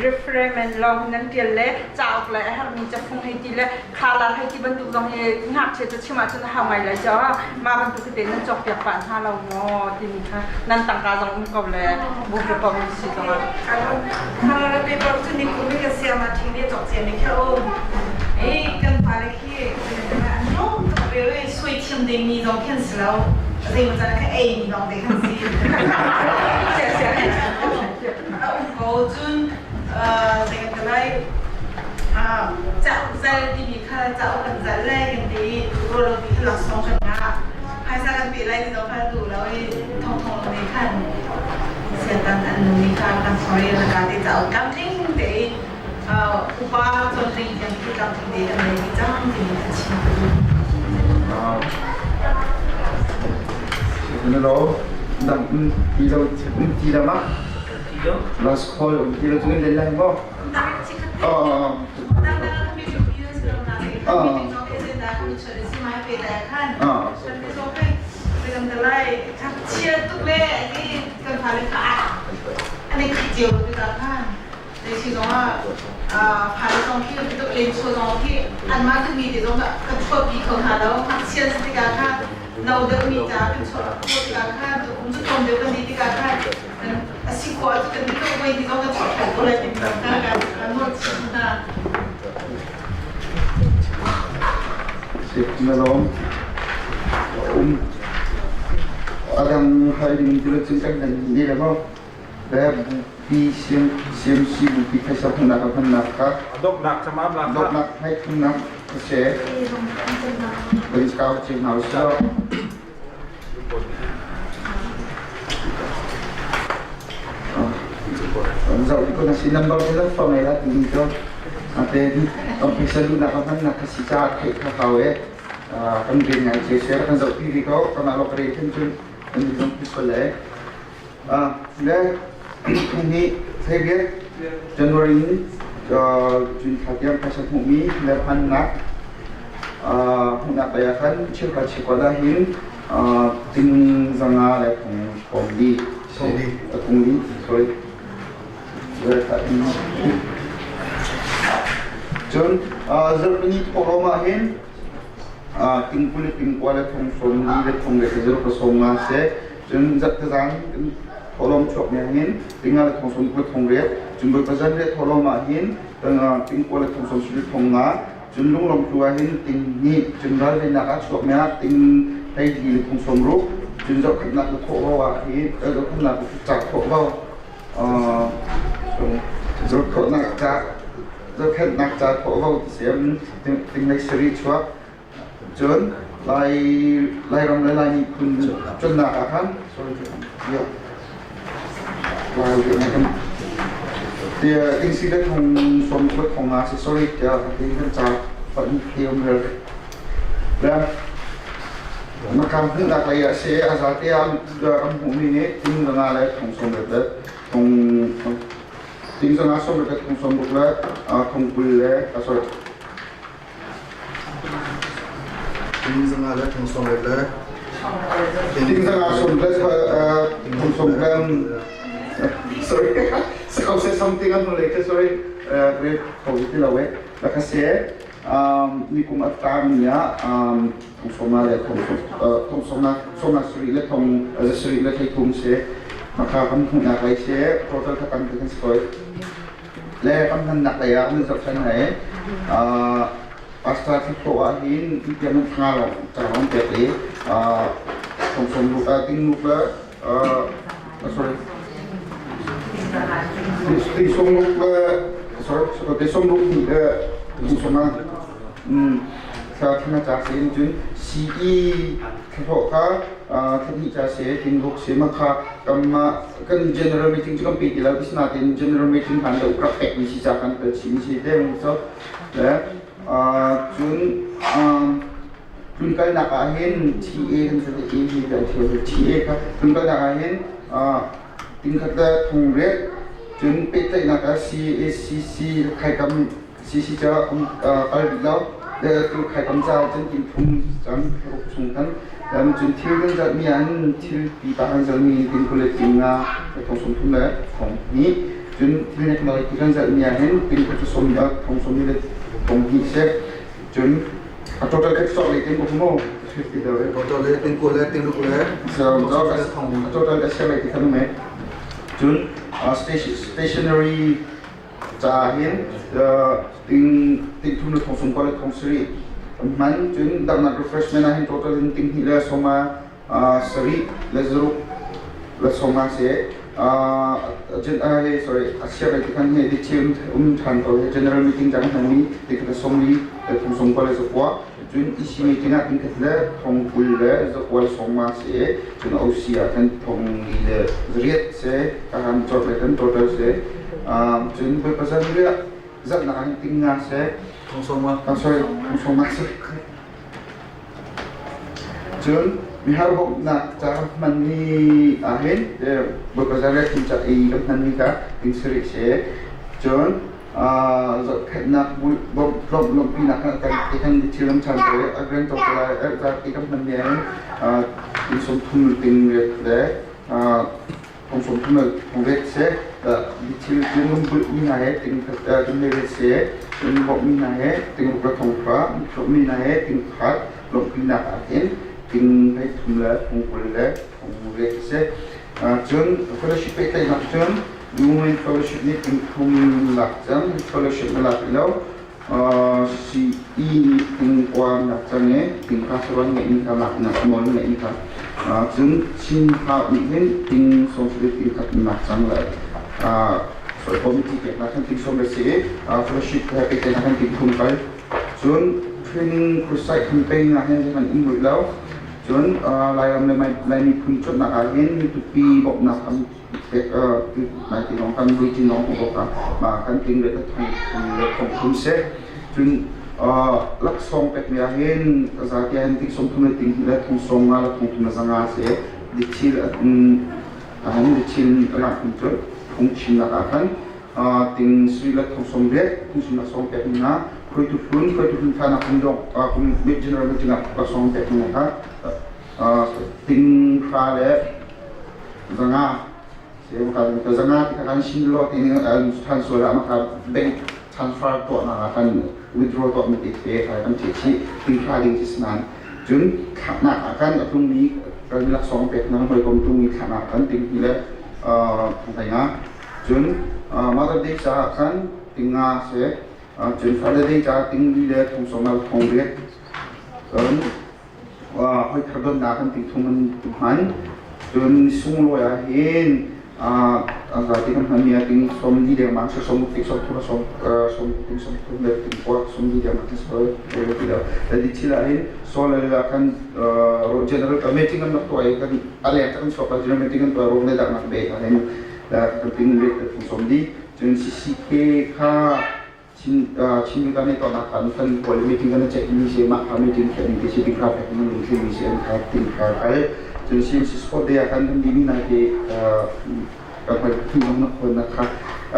referendum lawng nan tial le cauk le a herhmi cafung hei ti le color hei ti bantuk zong hi ngakchia cu chim ahcun a hau ngai lai caah mah bantuk hi te nan cawkpiak pah hna lo maw timi kha nan tangka zong um ko le bu ko si zong ah. Color paper cu ni kum ka siam ah thing le cawk cia mi kha um. Ei kan fale khi an chim dingmi zong khin si lo. Zeimaw can ka ei mi lawng te khan si. A um ko cun zei kan ti lai cauk zal timi kha cauk kan zal le kan ti i rawlopi kha laksawng kan ngah. Phaisa kan pe lai ti zong kha duh lo i thongthong ne khan siatan an numi kha kan sorry na ka te cauk tlamtling te i upa cawn ding tiang khi tlamtling te kan nei cang timi kha chim ka duh. Nalo dang ti lo ti lo ma last call ti lo chung len lai mo. Oh. No deuhmi ca kan chuah khawh tikah khan tukum cu tlawm deuh kan ti tikah khan a si khawh ahcun kan ti voi ti zong kan chuah khawh ko lai timi kha kan nawl chih hna. Na lawm um adang hai ding ti lo cun kan kan ni le mo le pi siam siam si bu pi phaisa hmuhnak ka hmannak kha Dawtnak camam la dawtnak hai thumnak ka se Kan kau cing hna usih. Zoh ko na si number te zong fa ngei la ti ding cu ate kan phaisa luhnak ka hmannak ka si caah theih kha hau e kan rian ngai che share kan zoh pi vi ko kan ah lok re khin cun kan zong pi sual le le hi thei biak January in June thla tiang phaisa hmuhmi le hmannak hmuhnak lei ah khan cheuhra cheukuat ah hin ting zanga le thong li thong li sorry cun zarhpini thawhlawm ah hin ting 20 le ting 9 le thong sawm li le thong le zero ka sawm nga seh. Cun zarhtezang thawhlawm chuak mi hin tinga le thong sawm kul thong riat, cun Bawipa zan riat thawhlawm ah hin ting kua le thong sawm suri thong nga, cun lunglawm tu ah hin ting hnih, cun ralvennak ah chuak mi ah ting hleihli le thong sawm ruk, cun zohkhenhnak le thawhvo ah hin zohkhenhnak ca thawhvo zohkhenhnak ca zohkhenhnak ca thawhvo ti siam ting lei sarih chuak. Cun Lai Lairam le Lai miphun tonnak ah khan sorry tiah ting le thong som khuat thong nga si sorry tiah ka ti kan ca pan thiam rel le makam hmuhnak lei ah si a zate ah ram hmuhmi nih ting nga le thong som le thong ting nga som le thong som ruk le thong 20 le sorry Ting zanga le thong sawm le Ting zanga sawm le thong sawm le sorry sakau se something an le ke sorry re ko ti lo we la ka se ni kum at ta mi ya thong sawm le thong thong sawm na sawm na suri le thong suri le thei thum se maka kam hu na kai se total ka kan kan skoi Le kan hmannak lei ah an zohkhenh hna i pastor thlahlawh ah hin tiang an thla lawng ca lawng pek i thong sawm ruk ah ting ruk le sorry ti sawm ruk le sorry ti sawm ruk hnih le thong sawm ah thla thla ca se in cun CE thlahlawh kha thla ca se ting ruk se ma kha kanmah kan general meeting cu kan pe ti lo asinain general meeting hlan lo rak pek mi si ca kan kal chih mi si te so le cun tlunkalnak ah hin TA kan si A hi kan thil TA kha tlunkalnak ah hin tingkhat le thong riat cun pehtlaihnak ah CACC khaikam CC ca kal rih lo le tu khaikam ca cun tin thum cang ruk chung kan cun thil kan zalh mi an thil pipa kan zalh mi tin 20 le tin nga thong sawm thum le thong hnih cun thil nek malai ti kan zalh mi ah hin tin khat cu sawm thong sawm le thong hnih se cun a total khat sok le tin ko mo total le tin 20 le tin ruk le total ka share ti kan me cun stationery caah hin ting thum le thong sawm kua le thong sarih. Kan hman. Cun danghnak refreshment ah hin total in ting hnih le sawma sarih le zaruk le sawma si. Sorry, a chia ti khan hi thil um ṭhan ko. General meeting cang hmangmi ti khat sawmli le thong sawm kua le zakua. Cun EC meeting ah ting khat le thong 20 le zakua le sawma si. Cun OC ah khan thong li le zariat si. Ka han cawt le kan total si. Cun voi pasal riah zatnak ah hin ting nga si. Thong sawma. Sorry, thong sawma si. Cun mihar bawmhnak ca kan hmanmi ahhin Bawipa Zareh thim ca i kan hmanmi kha ting sarih a si. Cun zohkhenhnak lawmhpinak kan ti kan thil kan chan te a grand total ah ti kan hmanmi ahhin ting 30 ting riat le thong 30 le thong riat si. Thil tin kan bulhmi hna he ting ting riat si. Cun bawmhmi hna he ting ruk le thong hra, hlawhmi hna he ting khat lawmhpinak ahhin ting 33 le thong 20 le thong riat a si. Cun fellowship pehtlaihnak cun Women Fellowship nih ting thum lak cang, fellowship na lak lo. CE nih ting kua lak cang i ting kha saruan ngeih in kha laknak nawl ngeih in kha. Cun Chin Hau nih hin ting 90 ting khat lak cang le committee peknak khan ting 10 le si i fellowship he pehtlaihnak khan ting thum kal. Cun training crusade campaign ah hin zeihmanh um rih lo. Cun Lairam le Lai miphun cuanhnak ah hin mitupi bawmhnak kan pek nai ti lawng kan vui lawng hmuh awk ah mah kan ting le thong le thong thum seh. Cun laksawng pekmi ah hin zati ah hin ting 30 le ting le thong sawm nga le thong thum le zanga si. Dithil han dithil lak cu phungchimnak ah khan ting sui le thong sawm riat phungchimnak sawm pek hna hruaitu hlun hruaitu hlun kha nak kum dong kum general meeting ah sawm pek hna kha ting hra le zanga ka zanga ti kha kan sin lo ti ning an than sual ah maka bank transfer tuah nak ah kan withdraw tuah mi te te kha kan the chi ting hra ding si nan cun thlaknak ah kan a tlung mi kan laksawng pek na hawikom tlung mi thlaknak kan ting hi le thong nga. Cun Mother Day caah khan ting nga si. Cun Father Day caah ting li le thong sawm al thong riat. Cun hoi thar donnak kan ti thum an hman. Cun sunglawi ah hin zati kan hmanmi ah ting 40 dengmang si som ting 30 som som ting 30 le ting kua 40 dengmang si so ti lo. Di thil ah hin solar kan general meeting kan rak tuah i kan a leng kan chuak general meeting kan tuah rong le daknak be ah hin kan ting le thong 40. Cun CCK kha Chin Chin kan i tonnak kan kan pawl meeting kan check mi si mah kha meeting khe ni si ting kha pek nan lung mi si an kha ting kha kal. Cun CMC sport day ah kan kan di mi na ke kan hoi thi nong na khon na kha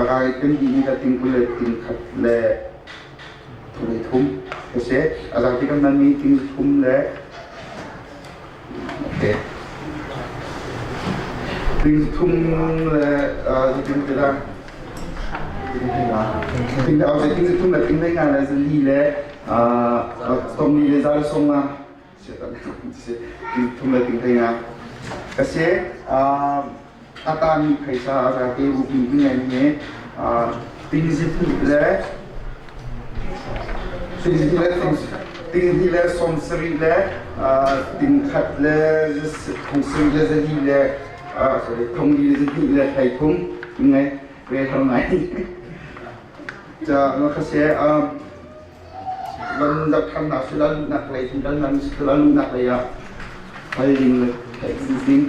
rai kan di mi ka ting 20 le ting khat le thum le thum se azang ti kan nan mi ting thum le okay ting thum le ting te la ting au ting thum le ting nga le li le tom ni le za le song nga ting thum le ting nga ka se atami phaisa azate upi ngai ne ting zi le ting hi le ting hi le som sarih le ting khat le thong sarih le zali le sorry thong li le zahnih le thlai thum ngai ve thong ngai cha nga kha se lan dak tham na sila nak lei thum lan nan sila nak lei ah hal ding le thai ding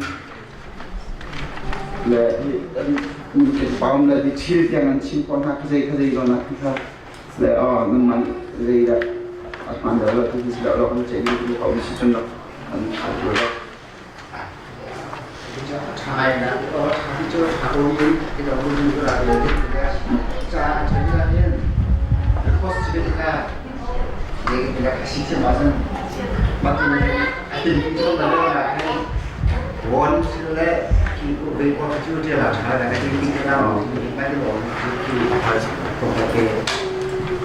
le paum le di thil tiang an chim ko hna khazei khazei zawn ah kha le aw nan man zei dah a hman deuh lo tu si lo kan che ni ko mi si chun lo an lo Thai na o tha chu tha ko ni ke do ni ko ra le cha cha ni la hin cost chi ka le ke la si che ma san ma tu a tin chu ma le la hai won si le ki ko be ko chu che la tha la ke ti ka na ni ma le lo ki ha ko ke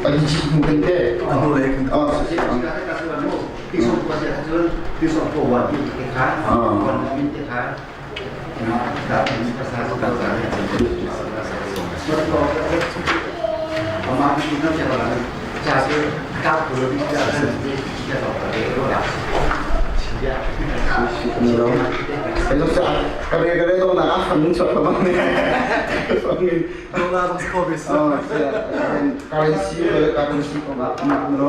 An chi kan te Anu le kan oh si ที่ส่งตัวเสร็จที่ส่งตัววันที่ที่ค้าวันที่ที่ค้าครับภาษาภาษาส่วนตัวประมาณนี้น่าจะประมาณ Kare-kare to na fang chot pa bang ne. Dong na bang ko bis. Oh, currency le currency ko ba ma no.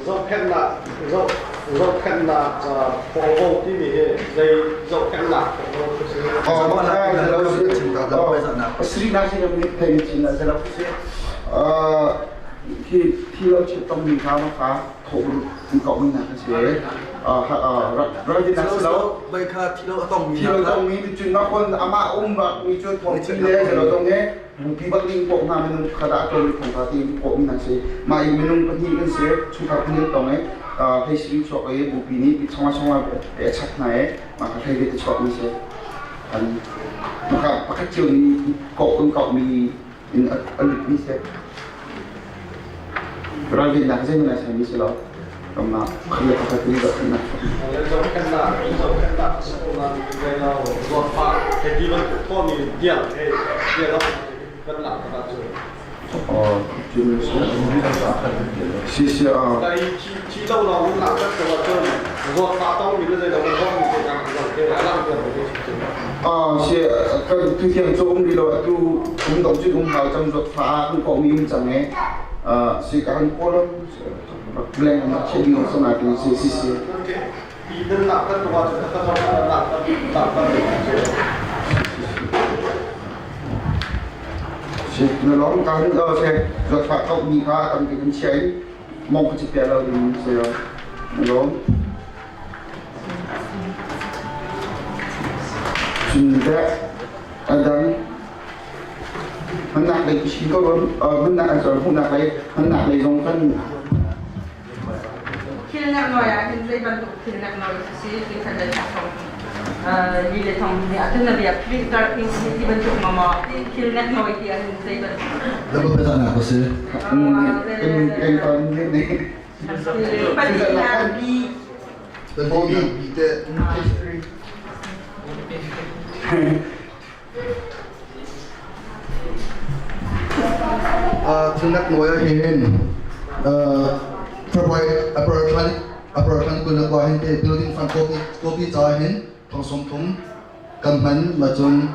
Zohkhenhnak zohkhenhnak phawngvo timi hi zei zohkhenhnak phawngvo khi si? Oh, ma ka lo si. Sri na si nam ni thei chin na se lo si. Khi thi lo chi tong mi kha ma kha tho in ko mi na si. Ra di na lo. Bai kha thi lo atong mi. Thi lo tong mi cun na kon ama um ba mi cu thong chi le se lo tong he bupi bak ding ko na minung khada to mi thong ta ti ko mi na si. Ma i minung pahnih kan si chungkhar pahnih tong e hei si chuak e bupi nih pi chonga chonga e chak na e ma ka thei te chuak mi si. An maka pakhat cio ni ko kan ko mi in a lut mi si. Ralrinnak zei na sai mi si lo. Kamna khale pakhat ni da na. Zohkhenhnak zohkhenhnak sonan zei lo zawtfah hei ti bantuk thaw mi diang he dia lo kan lak ta cu. Oh, si si a. Dai thi thi lo lo lak ta ko cun zawtfah tong mi le zei lo kan zong mi te kan zong te alang te lo si. Ah, si kan tu tiang cu um li lo atu um dong cu um hau cang zawtfah kan ko mi um cang e. Ah, si ka han ko lo blank na che ding so na ti si si si. Pi nan lak ta ko cun ka zong nan lak ta lak ta Si na long ka han o se zawtfah ko mi kha tam ti kan chiai mong ka chi pe lo ding se lo. Na long. Cun dek adang hmannak lei si ko hmannak an cawn hmuhnak lei hmannak lei zong kan Thil neknawi ah hin zei bantuk thil neknawi si ti khan le thong li le thong ni atun na bia filter in ti bantuk ma ma thil neknawi ti ahhin zei bantuk Lama pa na ko si. Kan kan ne. Pali B Bobby B te. Thil neknawi ah hin February April thla April thla ni 21 hin te building fund copy copy ca hin thong sawm thum kan hman ma cun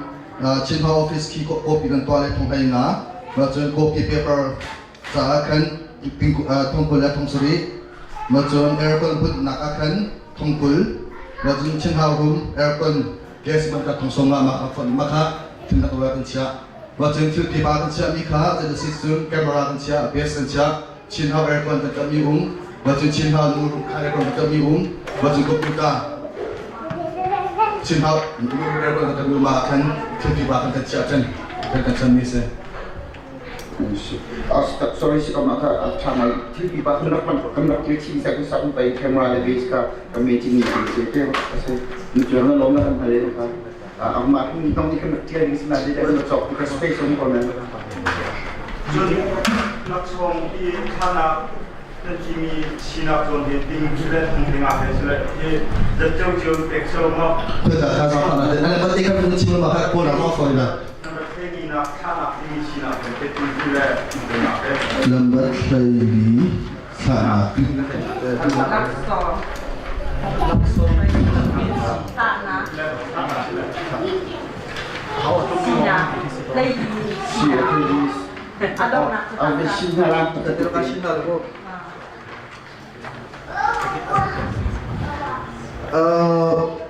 Chinhma office khi copy kan tuah le thong hlei nga ma cun copy paper caah khan thong 20 le thong sarih ma cun aircon bunhnak ah khan thong 20 ma cun Chinhau room aircon gas man ka thong sawm nga ma kha ma kha thil nak kan chiah ma cun thil pipa kan chiah mi kha zeiti cun camera kan chiah gas kan chiah Chinhau aircon kan kap mi um ma cun Chinhau nu room kha aircon kan kap mi um ma cun computer Chinhau nu room aircon kan kap mi um ah khan thil pipa kan kan chiah chan kan kan chan mi si. Sorry si kam ka tha ngai thil pipa kan rak kan rak thil chi sa sa pai camera le base ka ka me chi ni si te ase ni chu na lom na kan hale ka amma hin dong ni kan rak tia ding sina de de chok ka space um ko na. Cun laksawng i thana nan timi sinak zawn hi ting le thong ding ah he sile hi zat cio cio pek so ma. Khoi ka kha sa na de ana pati kan mun chim ma kha ko na ma foi la. Lambar hlei thla Laksawng Tahnak Sinak Leili Si Adongnak cu a si na la.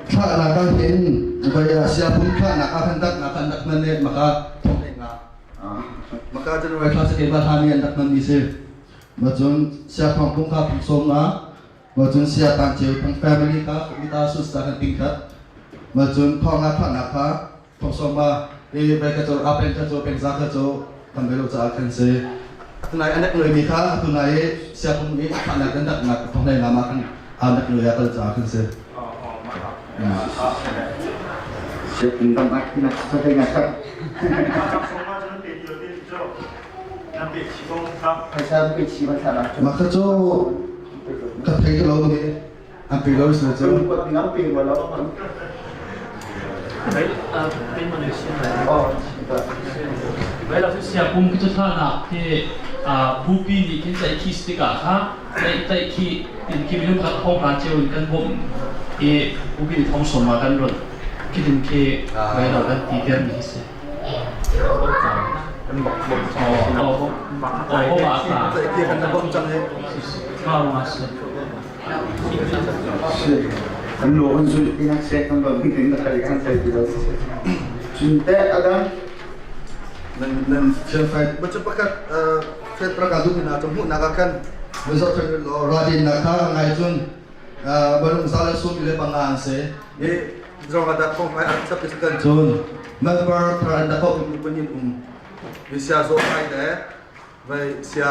Thlahnak ah hin voi siapum thlahnak ah khan datnak an rak hman i maka thong hlei nga maka January thla sakei ba hlan i an rak hman mi si. Ma cun sia thong pung kha phung sawm nga ma cun sia tan ceu thong family kha mita sus ta kan ting khat ma cun thong nga thlahnak kha thong sawm ma i vai ka cho a pen ka cho peng za ka cho kan ve lo caah khan si. Tunai anek noi mi kha tunai siapum i thlahnak kan dak nak thong hlei nga ma kan anek noi a kal caah khan si. Siapum dam ak na sa te nga kha. Phaisa pe chi ma tha la. Ma kha cho ka thei lo ni an pe lo si cho. Ko ngam pe wa lo. Pin Malaysia. Oh. Vai lo sia pum ki chu thla nak khi bupi nih khin tlaih khi tikah kha tlaih tlaih khi tin khi minung khat thong ra cheu in kan bawmh i bupi nih thong som ah kan ron khi tin khi vai lo kan ti ter mi hi si. Kan bok bok. Oh oh oh ba ta. Tlaih khi kan bawmh cang he. Ma ma si. Kan lo kan zul tinak se kan lo tin na kai kan sai ti lo. Cun te adam Nan nan fianfai ba chu pakhat fet praka du na chu hmu na ka khan mizo thang lo radin na kha ngai chun balung sala sum le panga an se e zong ada kong ai an sap kan chun member thar an da ko punin sia zo ai de vai sia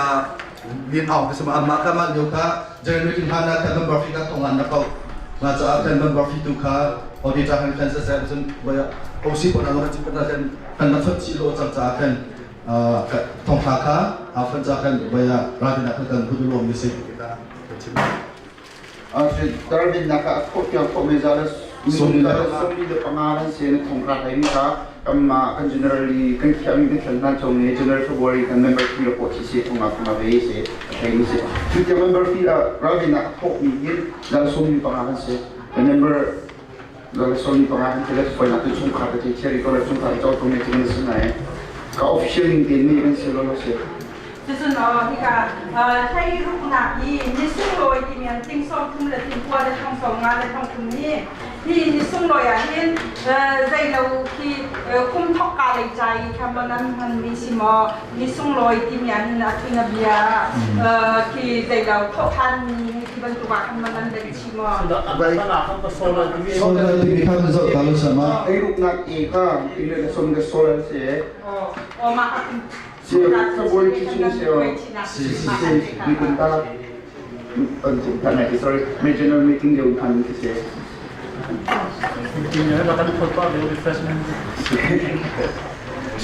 lin aung te sama amma ka ma lio kha general meeting hana ka member fi ka thong an na ko ma cha kan member fi tu kha audit kan kan sa sa cun vai OC pon ano kan kan kan kan na phot chi lo chang cha kan thong tha kha a phon cha kan vai radina kan kan hudu lo mi se kita chim. Tarvin nak ah khawh tiang khawh me za le Sawmi le panga. 75 kan si na thong ra lai mi kha kanmah kan generally kan khiahmi kan thlen hna chung i January February kan member fee le pawh thi si thong nga ve si a thei mi si cu tiang member fee ah ralrin ah a thawk mi hin za le 75 kan si member za le 75 kan si le foi nak tu chungkhar ka ti cherry ko le chungkhar chaw tu me ti kan si nai ka official ning ten mi kan si lo lo si. Cucun hika hleiruknak hi ni sunglawi timi an ting 30 le ting 9 le thong 15 le thong 30 ni hi ni sunglawi ah hin zeilo khi kum thok ka lei ca i kha maw nan hmanmi si maw ni sunglawi timi ah hin a thun a bia khi zeilo thawhthan mi ti bantuk ah khan maw nan den chi maw? Solar timi kha kan zoh ta lo sama. Eiruknak e kha ile le som le solar se. Oh, mah ka Sorry, regional meeting yung kan kasi.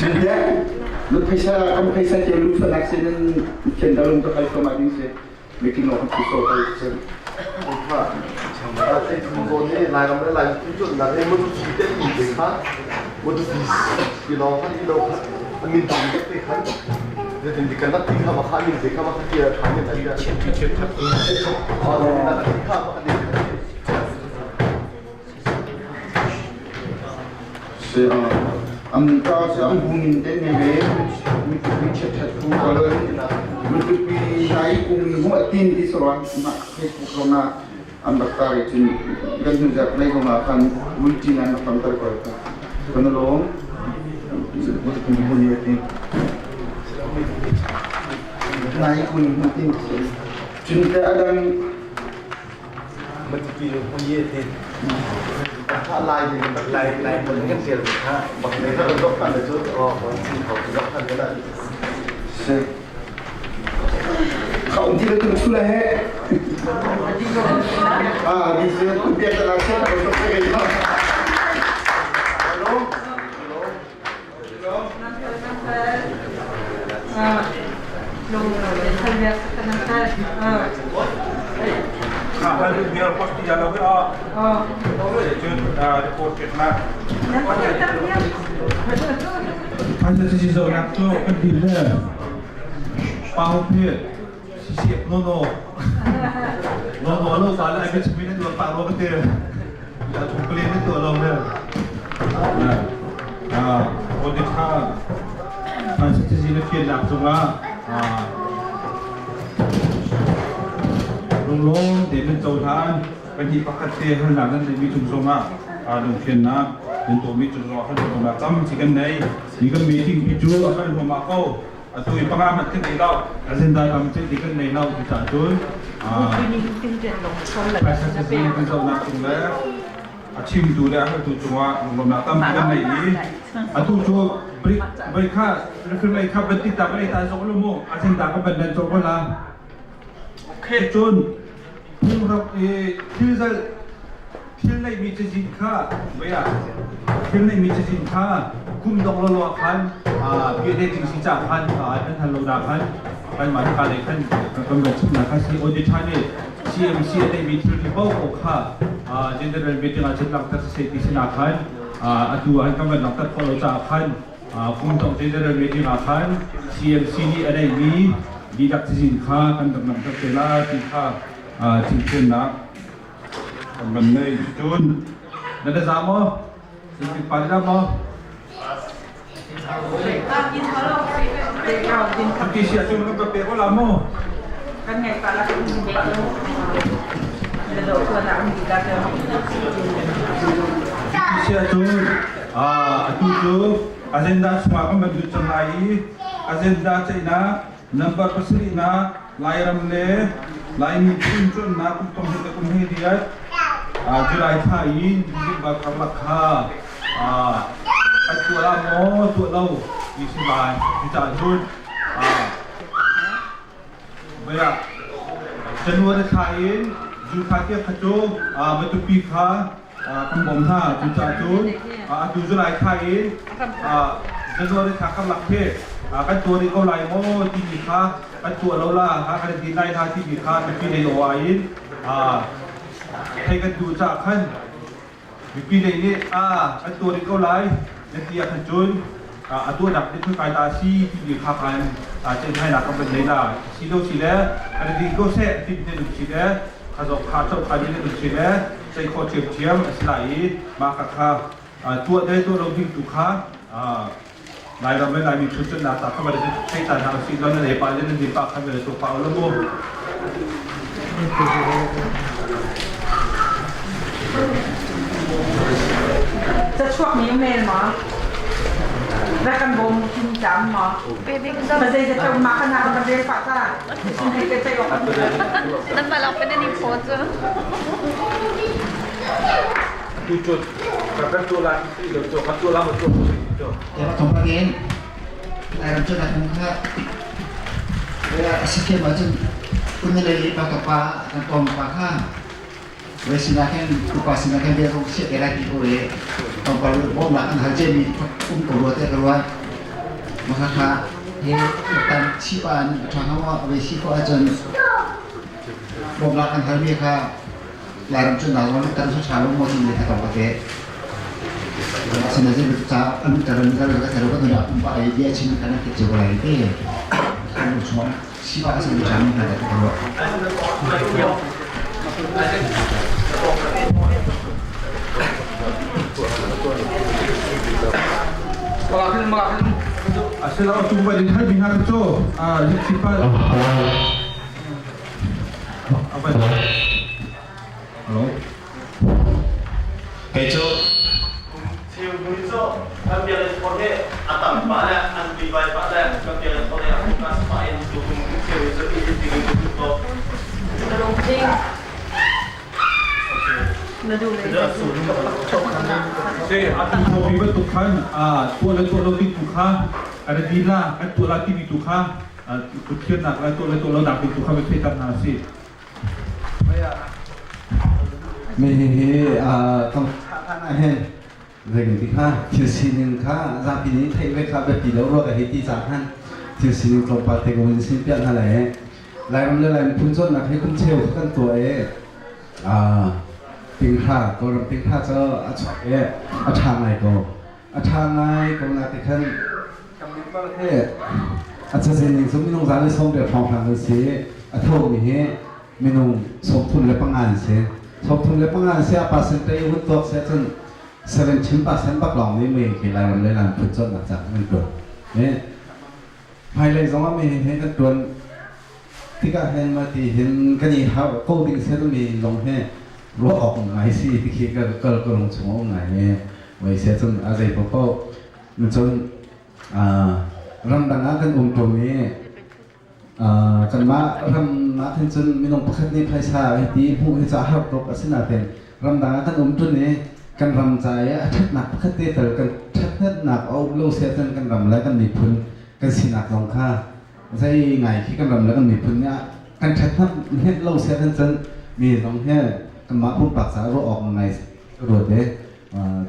Hindi, nagpisa, ang pisa siya lusa na kasi ng kendalong to kayo kumain siya. Meeting ako sa kayo siya. Si ang ka si ang bungin te ne ve mi mi chat chat fu ko lo mi pi nai kung hu atin ti soran ma Facebook ro na an bak ta re chin kan nu jak lai ko ma kan ulti nan kam tar ko ka kan lo mu tu hu ni atin nai kung hu atin chin te adang Matupi hu ye tin. Lai lai lai kan tial kha bak ne ka dok kan chu o ko dok kan la. เขาที่เราถึงชุเลยฮะอ่าดีเซลคุณเปียกตลาดเช่นเราต้องไปกันเนาะฮัลโหล Phaisa cu kan dil le pau phe siap no no no no lo ta le cái chumi ne pa ro te la chung plen ne to lo ne à o de tha phaisa chi ne phian nak chunga à lunglawm te nan cohlan pahnih pakhat te halnak nan neimi cung zongah lungthiannak nan tuahmi cung zongah kan lungnak tam ci kan nei. Hi kan meeting pi cu a kan huam ko. Atu i panga mat kan nei lo. Agenda tam ci ti kan nei lo ti ca cun phaisa ci kan zohnak cung le a chimtu le a haltu cungah lunglawmnak tampi kan nei i atu cu break kha reframe kha ban ti ta kan ei ta zong lu mu agenda ka ban dan cawk la. Okay, cun phungrak i thil zal thil neihmi cazin kha vei ah thil neihmi cazin kha kum dong lo lo khan PA ding si ca khan kan hal lo da khan kan mah ka lei khan kan kan chim na kha si audit tha nih CMC a neihmi thil ri paoh kha general meeting ah cun langhter si ti si na khan atu ah kan van langhter khawh lo caah khan. Kum dongh General Meeting ah khan CMC nih a neihmi dihlak cazin kha kan rak langhter te lai ti kha chimfiannak kan van nei. Cun nan i za maw? Nan pa dah maw? Ti sia cu kan pe ko la maw? Kan ngai pa la kan pa lo. Na do tuan ah um ti la te. Ti sia cu atu cu agenda chungah kan van lut cang lai i agenda ceihnak number pasarih na Lairam le Laimi phun cawnnak kum thong hnih le kum hnih riat July thla i December karlak kha kan tuah la maw tuah lo ti si lai. Cucaah cun Baya January thla in June thla tiang kha cu Matupi kha kan bawm hna. Cucaah cun atu July thla in January thla karlak khi kan tuah rih ko lai maw timi kha kan tuah lo la kan ti lai hna timi kha mipi lei aw in thei kan duh caah khan mipi lei nih kan tuah rih ko lai na ti ah khan cun a tuahnak nih khoi kai ta si timi kha khan ceihmainak kan van nei la si lo si le kan i ding ko seh ti ne dum si le kha zong kha chau kha ne dum si le ceih khawh ṭhiamṭhiam a si lai i mah kha kha tuah le tuah lo ding tu kha Lairam le Laimi phun cun ta kha va thei ta hna usih law nan ei pah le nan din pah khan va tuak pah u law mu. Cachuak mi mail ma? Ra kan bawm kin cam ma? Ma zei ca chau ma kana kan rel pa ta. Sin hei ke chai ok. Nan ma lak pen ni pho chu. Tu chu kan tu la ti lo chu kan tu la ma tu chu. Ya thong pa gen. Ai ram chu na thong kha. Ya sikhe ma chun kun le le pa ka pa kan pom pa kha. We sina khen upa sina khen bia kong sia te lai ti ko e. Tong pa lu bom la kan hal che mi um ko ro te ka ruai. Ma kha kha he tan chi pa ni tha ha ma we si ko a chun bom la kan hal mi kha Lairam cu nau zong kan ṭha lo maw ti le ka ka te. Sinain ca an taran ka ka tharo ka na pumpa ai bia chim kana ke che lai te. Kan chung sipa ka san cham na ka tharo. Asila tu ba din hai bina ko a sipa Hello. Kei cu Cheu hnu cu kan biakinn thawt hi a tam pah le an vuivai pah le kan biakinn thawt hi a focus pah in tukum cheu cu i ding in ka tuh Se atu bi bantuk khan tuah le tuah lo ti tu kha kan di la kan tuah la timi tu kha kuthiannak le tuah le tuah lo nak ding tu kha va thei hna si. Mi hi kan hin zeitin ti kha thil sining kha zapi nih theih ve kha biapi lo rua ka hei ti cang han thil sining tlawmpal te ko in sin piah hna le Lairam le Lai miphun cawnnak hi kum cheu kan tuah i tinghra Kawlram tinghra cu a chuak i a ṭha ngai ko a ṭha ngai ko na ti khan Kan member hi a cazin ning cu minung 180 hrawnghrang an si. A thomi hi minung 35 an si. 35 an si a percentage hun tuak se cun 17% bak lawng nih mei khi Lairam le Lai phun cawnnak ca kan tuan. Hmailei zong ah mi he kan tuan tikah hin ma ti hin kan i har ko ding se mi zong hi ruah awk ngai si ti khi ka kal ka lung chung um ngai hi wei se cun a zei paoh Cun ramdang ah kan um ṭung i kanmah ram ah khin cun minung pakhat nih phaisa hei ti hmuh hi cu a har tuk. Asinain ramdang ah kan um ṭun i kan ram ca i a ṭhatnak pakhat te tal kan ṭhathnemnak a um lo si ahcun kan ram le kan miphun kan sinak zong kha zei ngai khi kan ram le kan miphun nih kan ṭhathnemh lo si ahcun cun mi zong hi kanmah pumpak caah ruah awk ngai ruat i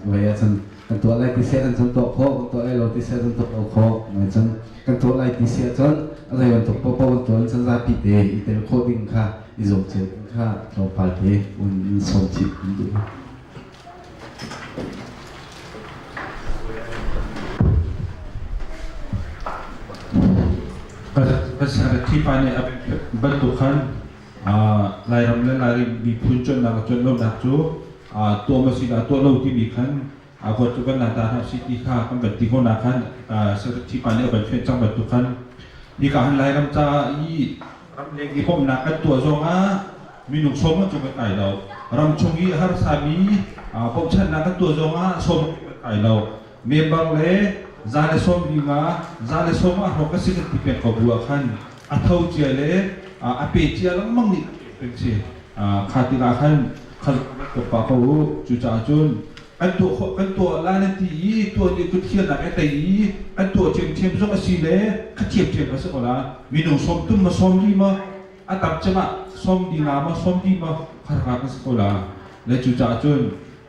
Cuai ahcun kan tuah lai ti seh kan cun tuah khawh, kan tuah lai lo ti seh cun tuah lo khawh. Nai cun kan tuah lai ti si ahcun a zei bantuk paohpaoh kan tuah cun zapi te i tel khawh ding kha i zuam cio ding kha tlawmpal te un sawm chih kan duh. Kan thipa nih a bantuk khan Lairam le Lai miphun cawnnak a cawn lonak cu tuah ma si dah tuah lo timi khan vote cu kan la ta hna si ti kha kan van ti ko na khan thipa nih a van fenh cang bantuk khan hika han Lairam ca i ramleng i bawmhnak kan tuah zong ah minung sawm cu kan kai lo. Ramchung i harsami bawmhchanhnak kan tuah zong ah sawm kan kai lo. Member le 115, 110 ah hrawk a si kan ti peng ko bu ah khan a tho cia le a pe cia lengmang nih peng si. Kha tikah khan khal pa ko u. Cucaah cun kan tuah khawh kan tuah la nan ti i tuah nih kut thialnak e tei i kan tuah ṭhiamṭhiam zong a si le kha thiamṭhiam a si ko la. Minung sawm tum ma sawm li ma a tam cem ah sawm di nga ma sawm di ma kharka kan si ko la. Le cucaah cun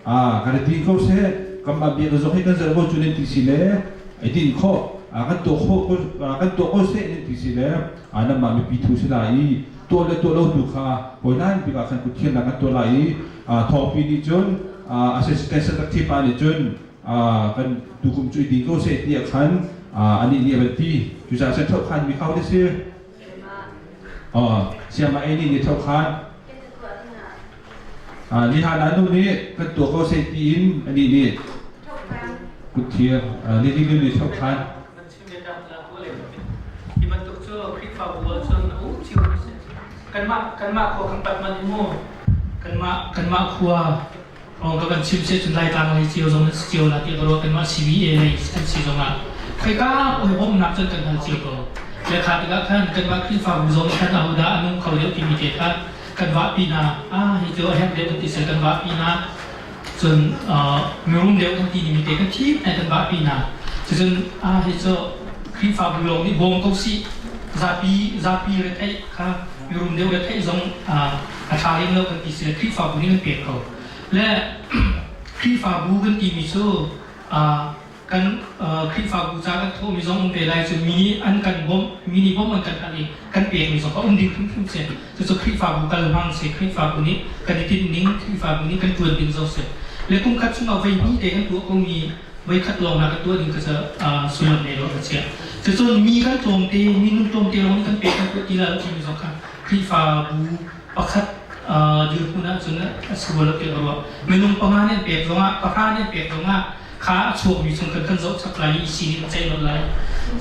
kan i din ko seh, kanmah bia zong hi kan zalh ko cu nan ti si le i din khawh kan tuah khawh kan tuah ko seh nan ti si le nanmah mipi thu si lai i tuah le tuah lo tu kha hawi nan bik ah khan kut thiannak kan tuah lai i thawngpi nih cun assistant secretary pa nih cun kan tukum cu i din ko seh tiah khan anih nih a van ti. Cucaah cun thokhan mi kho te si siama ei nih thokhan Nihan ah nu nih kan tuah ko seh tiin anih nih kutthir lili nih thokhan. Hi bantuk cu Khrihfabu ahcun a um cio mi si. Kanmah kanmah khua kan pat man in mu. Kanmah kanmah khua rong ka kan chim se cun Laitlang lei cio zong nan si cio la ti ka ruah. Kanmah CBA lei kan si zong ah khoika oi bawmhnak cun kan hal cio ko. Le kha tikah khan kanmah Khrihfabu zong khan ahodah a nung kho deuh timi te kha kan vahpi hna. Ah, hi cu a herh deuh kan ti sel kan vahpi hna. Cun mirum deuh kan ti mi te kan thim hna kan vahpi hna. Cucun ah hi cu Khrihfabu lawng nih bawm ko sih. Zapi zapi retheih kha mirum deuh retheih zong a ṭha lem lo kan ti sile Khrihfabu nih kan pek ko. Le Khrihfabu kan timi cu kan Khrihfabu ca kan thawhmi zong um ve lai cu mi nih an kan bawmh, mi nih bawmh an kan hal i kan pekmi zong a um ding hrimhrim si. Cucu Khrihfabu kal hmang si, Khrihfabu nih kan i tinh ning, Khrihfabu nih kan ṭuan ding zong si. Le kum khat chungah voi hnih te kan tuah komi voi khat lawng na kan tuah ding kha cu sullam nei lo kan chiah. Cucun mi kan tlawmte, minung tlawmte lawng nih kan pek kan tuah ti lai lo timi zong kha Khrihfabu pakhat dirhmun ahcun a si lo tiah ka ruah. Minung panga nih an pek zongah, pahra nih an pek zongah kha a chuakmi chung kan kan zoh chap lai i sining kan ceih lot lai.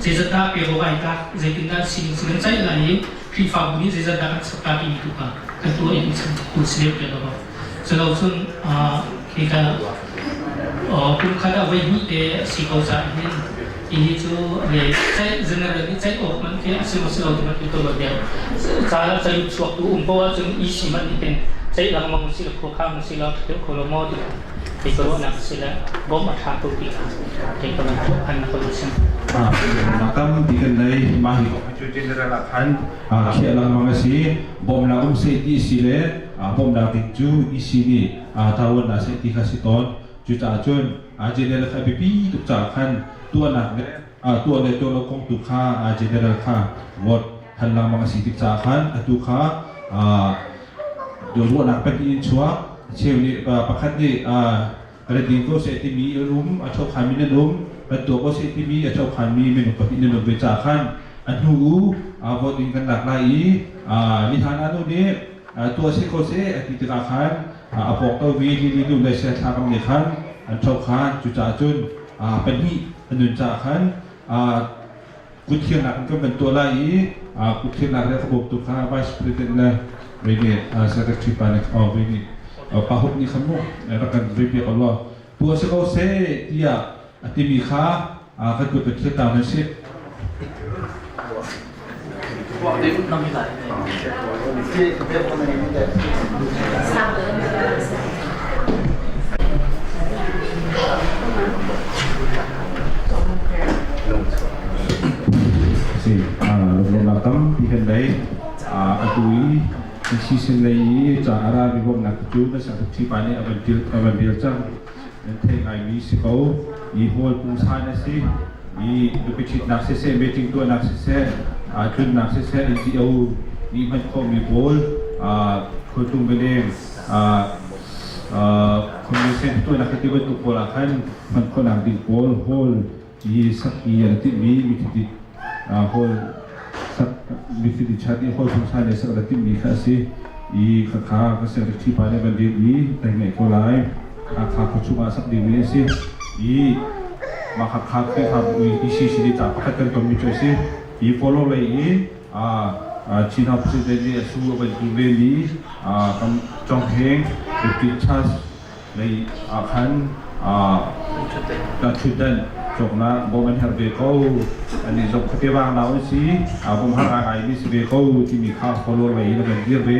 Zeizat dah pek awk ai tlak, zeitindah sining cu kan ceih lai i Khrihfabu nih zeizat dah kan chap ta timi tu kha kan tuah in chan tu si deuh tiah ka ruah. Culo cun khi ka kum khat ah voi hnih te a si ko caah hin hihi cu le ceih general nih ceih awk man khi a si maw si lo ti man tu lo deuh. Ca ca chuak tu um ko ahcun EC man nih hin ceih lengmang si lo khuakhang si lo deuh kho lo maw ti kei ka ruahnak si le bawmh a ṭha ko ti kha kei ka van an ka van chim. Tampi kan nei. Mah hi kong hi cu general ah khan khiah lengmang a si. Bawmhnak um seh ti si le bawmhnak ding cu EC nih tawan hna seh ti kha si tawn. Cucaah cun general kha biapi tuk caah khan tuahnak le tuah le tuah lo kong tu kha general kha vote hal lengmang a si tik caah khan atu kha ruahnak pahnih in chuak. Cheu nih pakhat nih kan ding ko seh timi an um, a chokhan mi nan um, kan tuah ko seh timi a chokhan mi minung pahnih nan um ve caah khan a hnu u vote in kan lak lai i nihan anu nih tuah seh ko seh a ti tikah khan a pawk to vi li nu le se thla kam nih khan an chokhan. Cucaah cun pahnih an nun caah khan kuthirnak in kan van tuah lai i kuthirnak le ka bawmtu kha vice president le vei nih secretary pa nih vei nih pa hup nih khan mu rak kan vei piak law tuah si ko seh tiah a timi kha kan kut thir ta nan si. Si lunglawmhnak tampi kan nei. Atu i season lei i ca a rami bawmhnak cu kan sak pa nih a van til a van rel cang. Nan theih ngaimi si ko. I hall pungsan a si. I nupi ṭhitnak siseh, meeting tuahnak siseh, tlunnak siseh, NGO nih hman khawhmi pawl khualtlung veleng convention tuahnak ti bantuk pawl ah khan hman khawhnak ding pawl hall i sak i an timhmi mithitit hall. sak Mifidi chat i hawi phung sai le sak la timmi kha a si i khakha ka secretary pa nih van din i tai ngeih ko lai. Hakha khuachung ah sak dingmi a si i mah Hakha Khrihfabu i ECC nih ca pakhat kan tonmi cu a si. Hi follow lei i Chin House President nih a su a van tu ve mi kan Congheng Deputy Church lei ah khan ṭhutdan cawknak bawm an herh ve ko. Annih zong khuate vang nau an si, bawm har ngai mi si ve ko timi kha follow lei in a van dir ve.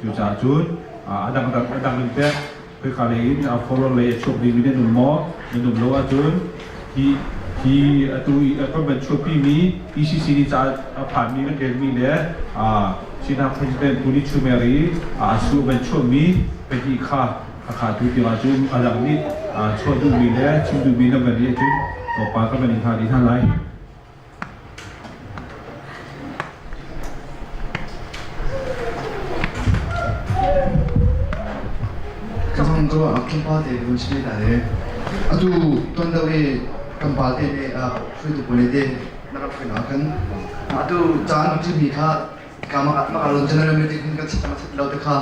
Cucaah cun a dang a dang in teh Khika lei in follow lei a chuak dingmi nan um maw? Nan um lo ahcun hi hi atu i kan van chuahpimi ECC nih ca a phanmi kan relmi le Chinah President Pu Ni Chumer i a su van chuahmi pahnih kha khakha tu tiang ahcun a dang nih chuah duhmi le chim duhmi nan van nih ahcun tlawmpal kan van in hna dih hna lai. Zong cu a tlawmpal te vun si ta le atu tuan deuh i kan pa te nih hruaitu pawl te na rak hruai khan atu caan timi kha ka maka lon general meeting kan sit sit lo te kha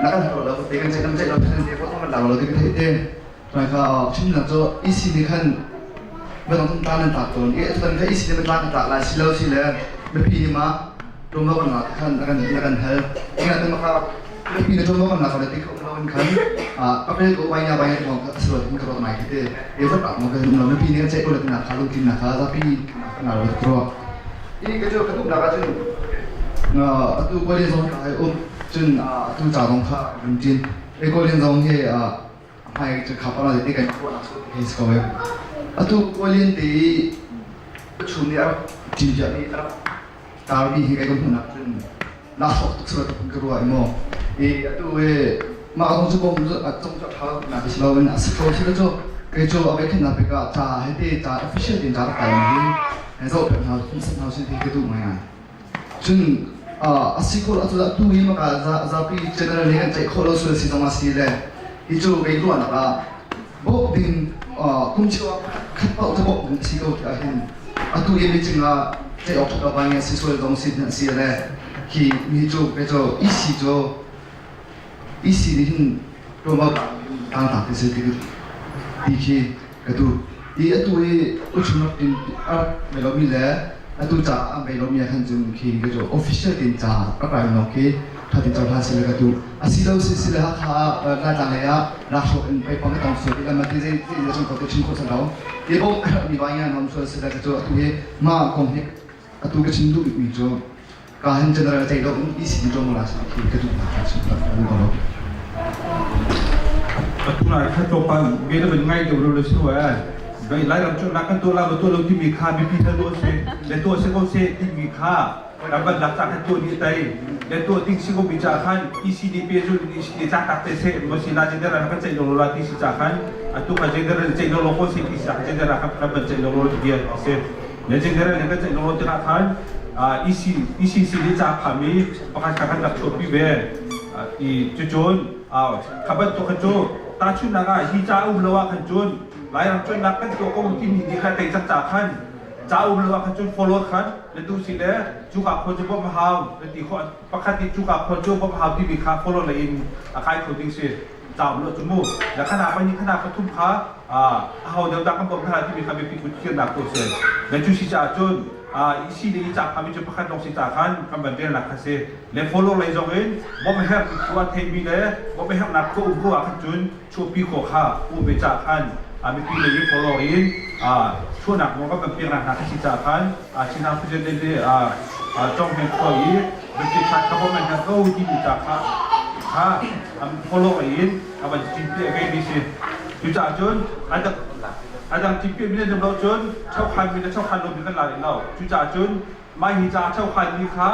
na kan hro lo te kan ceih kan ceih lo te te ko kan la lo te ka thei te Hmaika chimnak cu EC nih khan biadang tlang nan tlak tawn i atutan kha EC nih tlang ka tlak lai si lo si le mipi nih mah ṭuanvo kan lak khan a kan a kan hal. Ingat te maka mipi nih ṭuanvo kan lak le ti kho lo in khan april ko wai nya wai nya ka aslo tin ka ruat ngai te e vat ma ka lo mipi nih kan ceih ko le tina kha lungthin na kha zapi na lo ka ruak. I ka cu ka duh nak ahcun atu kawlin zong ka ai um cun atu ca zong kha kan tin. E kawlin zong hi hmai cu kha pa te kan ruahnak cu hei si ko e. Atu Kawlin te i chung nih a rak ṭin i a rak tarmi hi kai ka hmuhnak cun lakhruak tuk sila tuk ka ruah i maw. I atu i mah kong cu bom cu a cung cu a ṭha lo nak si loin a si ko sila cu kei cu a vei khennak bik ah ca he te ca official tin ca rak kai mi hi zoh pek hna hmuhsak hna usih ti ka duh ngai. Cun a si khawh ahcun atu hi maka zapi general nih kan ceih khawh lo sual si zong a si le hi cu kei ruahnak ah bawmh ding kum cheu ah khat paoh cu bawmh ding a si ko ti ahhin atu i meeting ah ceih awk ṭhat lo bang si sual zong si si le hi mi cu kei cu EC cu EC nih hin ṭuanvo tangtak ti si ti khi ka duh. I atu i uchung in a rak bei lomi le atu ca an bei lomi ah khan cun khi ka cu official tin ca rak rai no khi thatin cohlan sile ka duh. Asilo si sile Hakha ah Laitlang lei ah lakhruak in pei pang ka tong sual ti lam ti zei zei chung ko te chim kho sa lo. Ti bom mi ba ngan hom sual sile ka cu atu hi ma kong hi atu ka chim duh bikmi cu ka hin general cei lo in ECD ṭuan la si khi ka duh nak ka chim tak ko lo. Atu lai kha tlawmpal bia na van ngai deuh lo le si eh. Vai Lairam cu nak kan tuah la ma tuah lo timi kha mipi hal dawh si le tuah si ko seh timi kha ram van lak ca khan tuah ni tai le tuah ding si ko mi ca khan ECD pe zu ECD tlak tak te se mo si la general kan ceih lo la ti si ca khan atu ka general ceih lo lo ko se ti sa general kan kan ban ceih lo lo ti bia si le general kan ceih lo lo tikah khan EC ECC nih ca phami pakhat kha kan rak chuahpi ve i cucun kha bantuk kha cu tahchunhnak ah hi ca um lo ah khan cun Lairam cuannak kan tuah ko timi nih khan tei cang ca khan ca um lo ah khan cun follow khan na duh si le cuka khua cu bawmh hau na ti khawh pakhat nih cuka khua cu bawmh hau timi kha follow lei in a kai kho ding si ca um lo cu mu na khana pahnih khana pathum kha a ho deuh dah kan bawmh hna timi kha biapi kut thiannak tu si na cu si caah cun isi le i ca phami cu pakhat lawng si ca khan kan van relnak kha si le follow lei zong in bawmh herh tu a theimi le bawmh herhnak khua um ko ah khan cun chuahpi khawh kha u ve ca khan mipi lei in follow in chuahnak nawl kan peknak hna kha si ca khan Chinang President le Chong Heng khua i biapi chat kha bawmh an herh ko timi ca kha kha follow in a van cimpi a ngeimi si. Cucaah cun a dang cimpi mi nan lo cun chokhan mi le chokhan lo mi kan la rih lo. Cucaah cun mah hi ca chokhan mi kha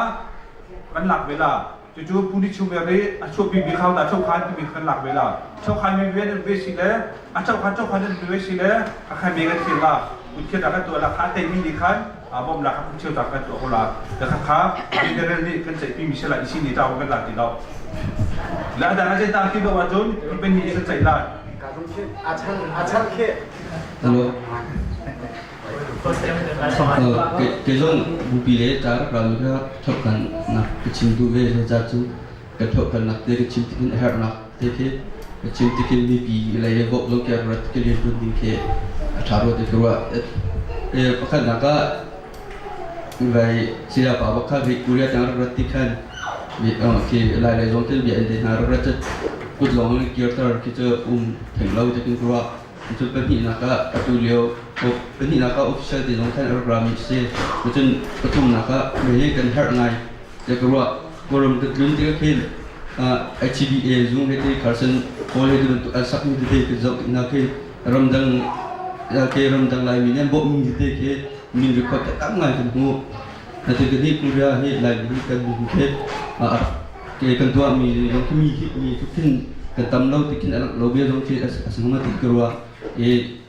kan lak ve la. Cucu Pu Ni Chumer i a chuahpi mi khau dah chokhan timi kha kan lak ve la. Chokhan mi ve nan ve si le a chokhan chokhan nan ve si le a khan me kan thir la. Kut khiat ah kan tuah la kha tei mi nih khan bawmh la kha phung cheu ta kan tuah ko la. Da kha kha general nih kan ceihpi mi si la isi nih ta kan la ti lo. La dang a ta ti lo ahcun pen ni kan ceih la. A chan a chan khi. Hello. Kei zong bupi le ca rak rami kha thawhkhannak ka chim duh ve. Zeicah cu ka thawhkhannak te ka chim tikin a herhnak te khi ka chim tikin mipi lei i bawmh zong khi rat ka rian ṭuan ding khi a ṭha rua ti ka ruah. Pakhatnak ah vai sayapa bak kha vi Korea tang rak rat ti khan khi Lai lei zong khin bia in te hna rak rat kut lawng in kirter khi cu um theng lo ti kin ka ruah. Cun pahnihnak ah atu lio pahnihnak ah official te zong khan a rak rami a si. Cun pathumnak ah hihi kan herh ngai tiah ka ruah. Kawlram ka tlun tikah khin HCBA zung he ti Carson Hall he ti bantuk an sakmi tete kan zoh tik hna khi ramdang ke ramdang Laimi nih an bawmhmi tete khi min record tam ngai kan hmuh. Natin kan hi Korea hi Laimi hi kan min khi ke kan tuahmi zong khi mi hi mi tluk khin kan tam lo ti khin a langh lo bia zong khi a si hung ti ka ruah. I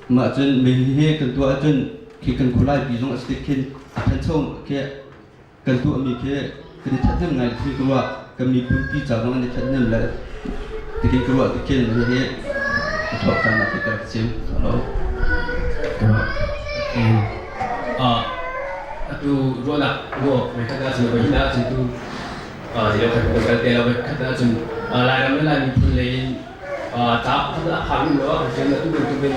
mah cun mi hi kan tuah ahcun khi kan khulai pi zong a si tik khin a thancho khi kan tuahmi khi kan i thathnem ngai khi ka ruah. Kan miphun pi ca zong an i thathnem le tikin ka ruah tikin hihi a chuahkhannak hi ka rak chim. Hello. Atu ruahnak ruah voi khat ahcun voi hnih ahcun tu zei kan kal te lo voi khat ahcun Lairam le Lai miphun lei in ca khat a phang lo cun atu bantuk in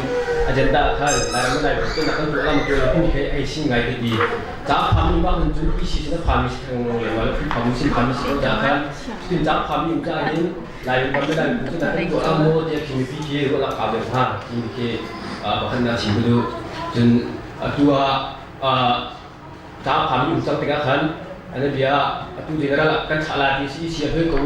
agenda khan Lairam le Lai miphun kan tuah lam tu lo khi ei sin ngai te ti ca phang mi ma kan cun PC sin phang mi thang lo le ma phang mi sin phang mi sin ca khan tin ca phang mi ca hin Lai ram le Lai miphun kan tuah lam mo te khi mi pi khi ruah lak ka be ha ti khi pakhat na chim du cun atu ah ca phang mi um cang tikah khan an bia atu general kan thlah la ti si sia hoi ko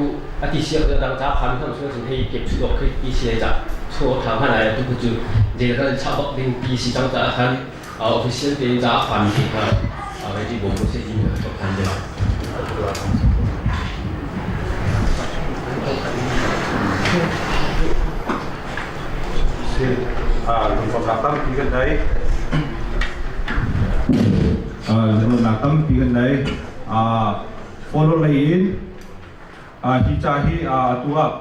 ati sia ko dang ca phang mi tham chung hei kep chu dok khi ti si ca cho thang han ai tu chu general cha bak ding ti si cang ca khan official te ca phang mi kha vai ti bom se ti to khan de. Lungkomnak tampi kan nei. Lungkomnak tampi kan nei. Follow lei in hi ca hi atu ah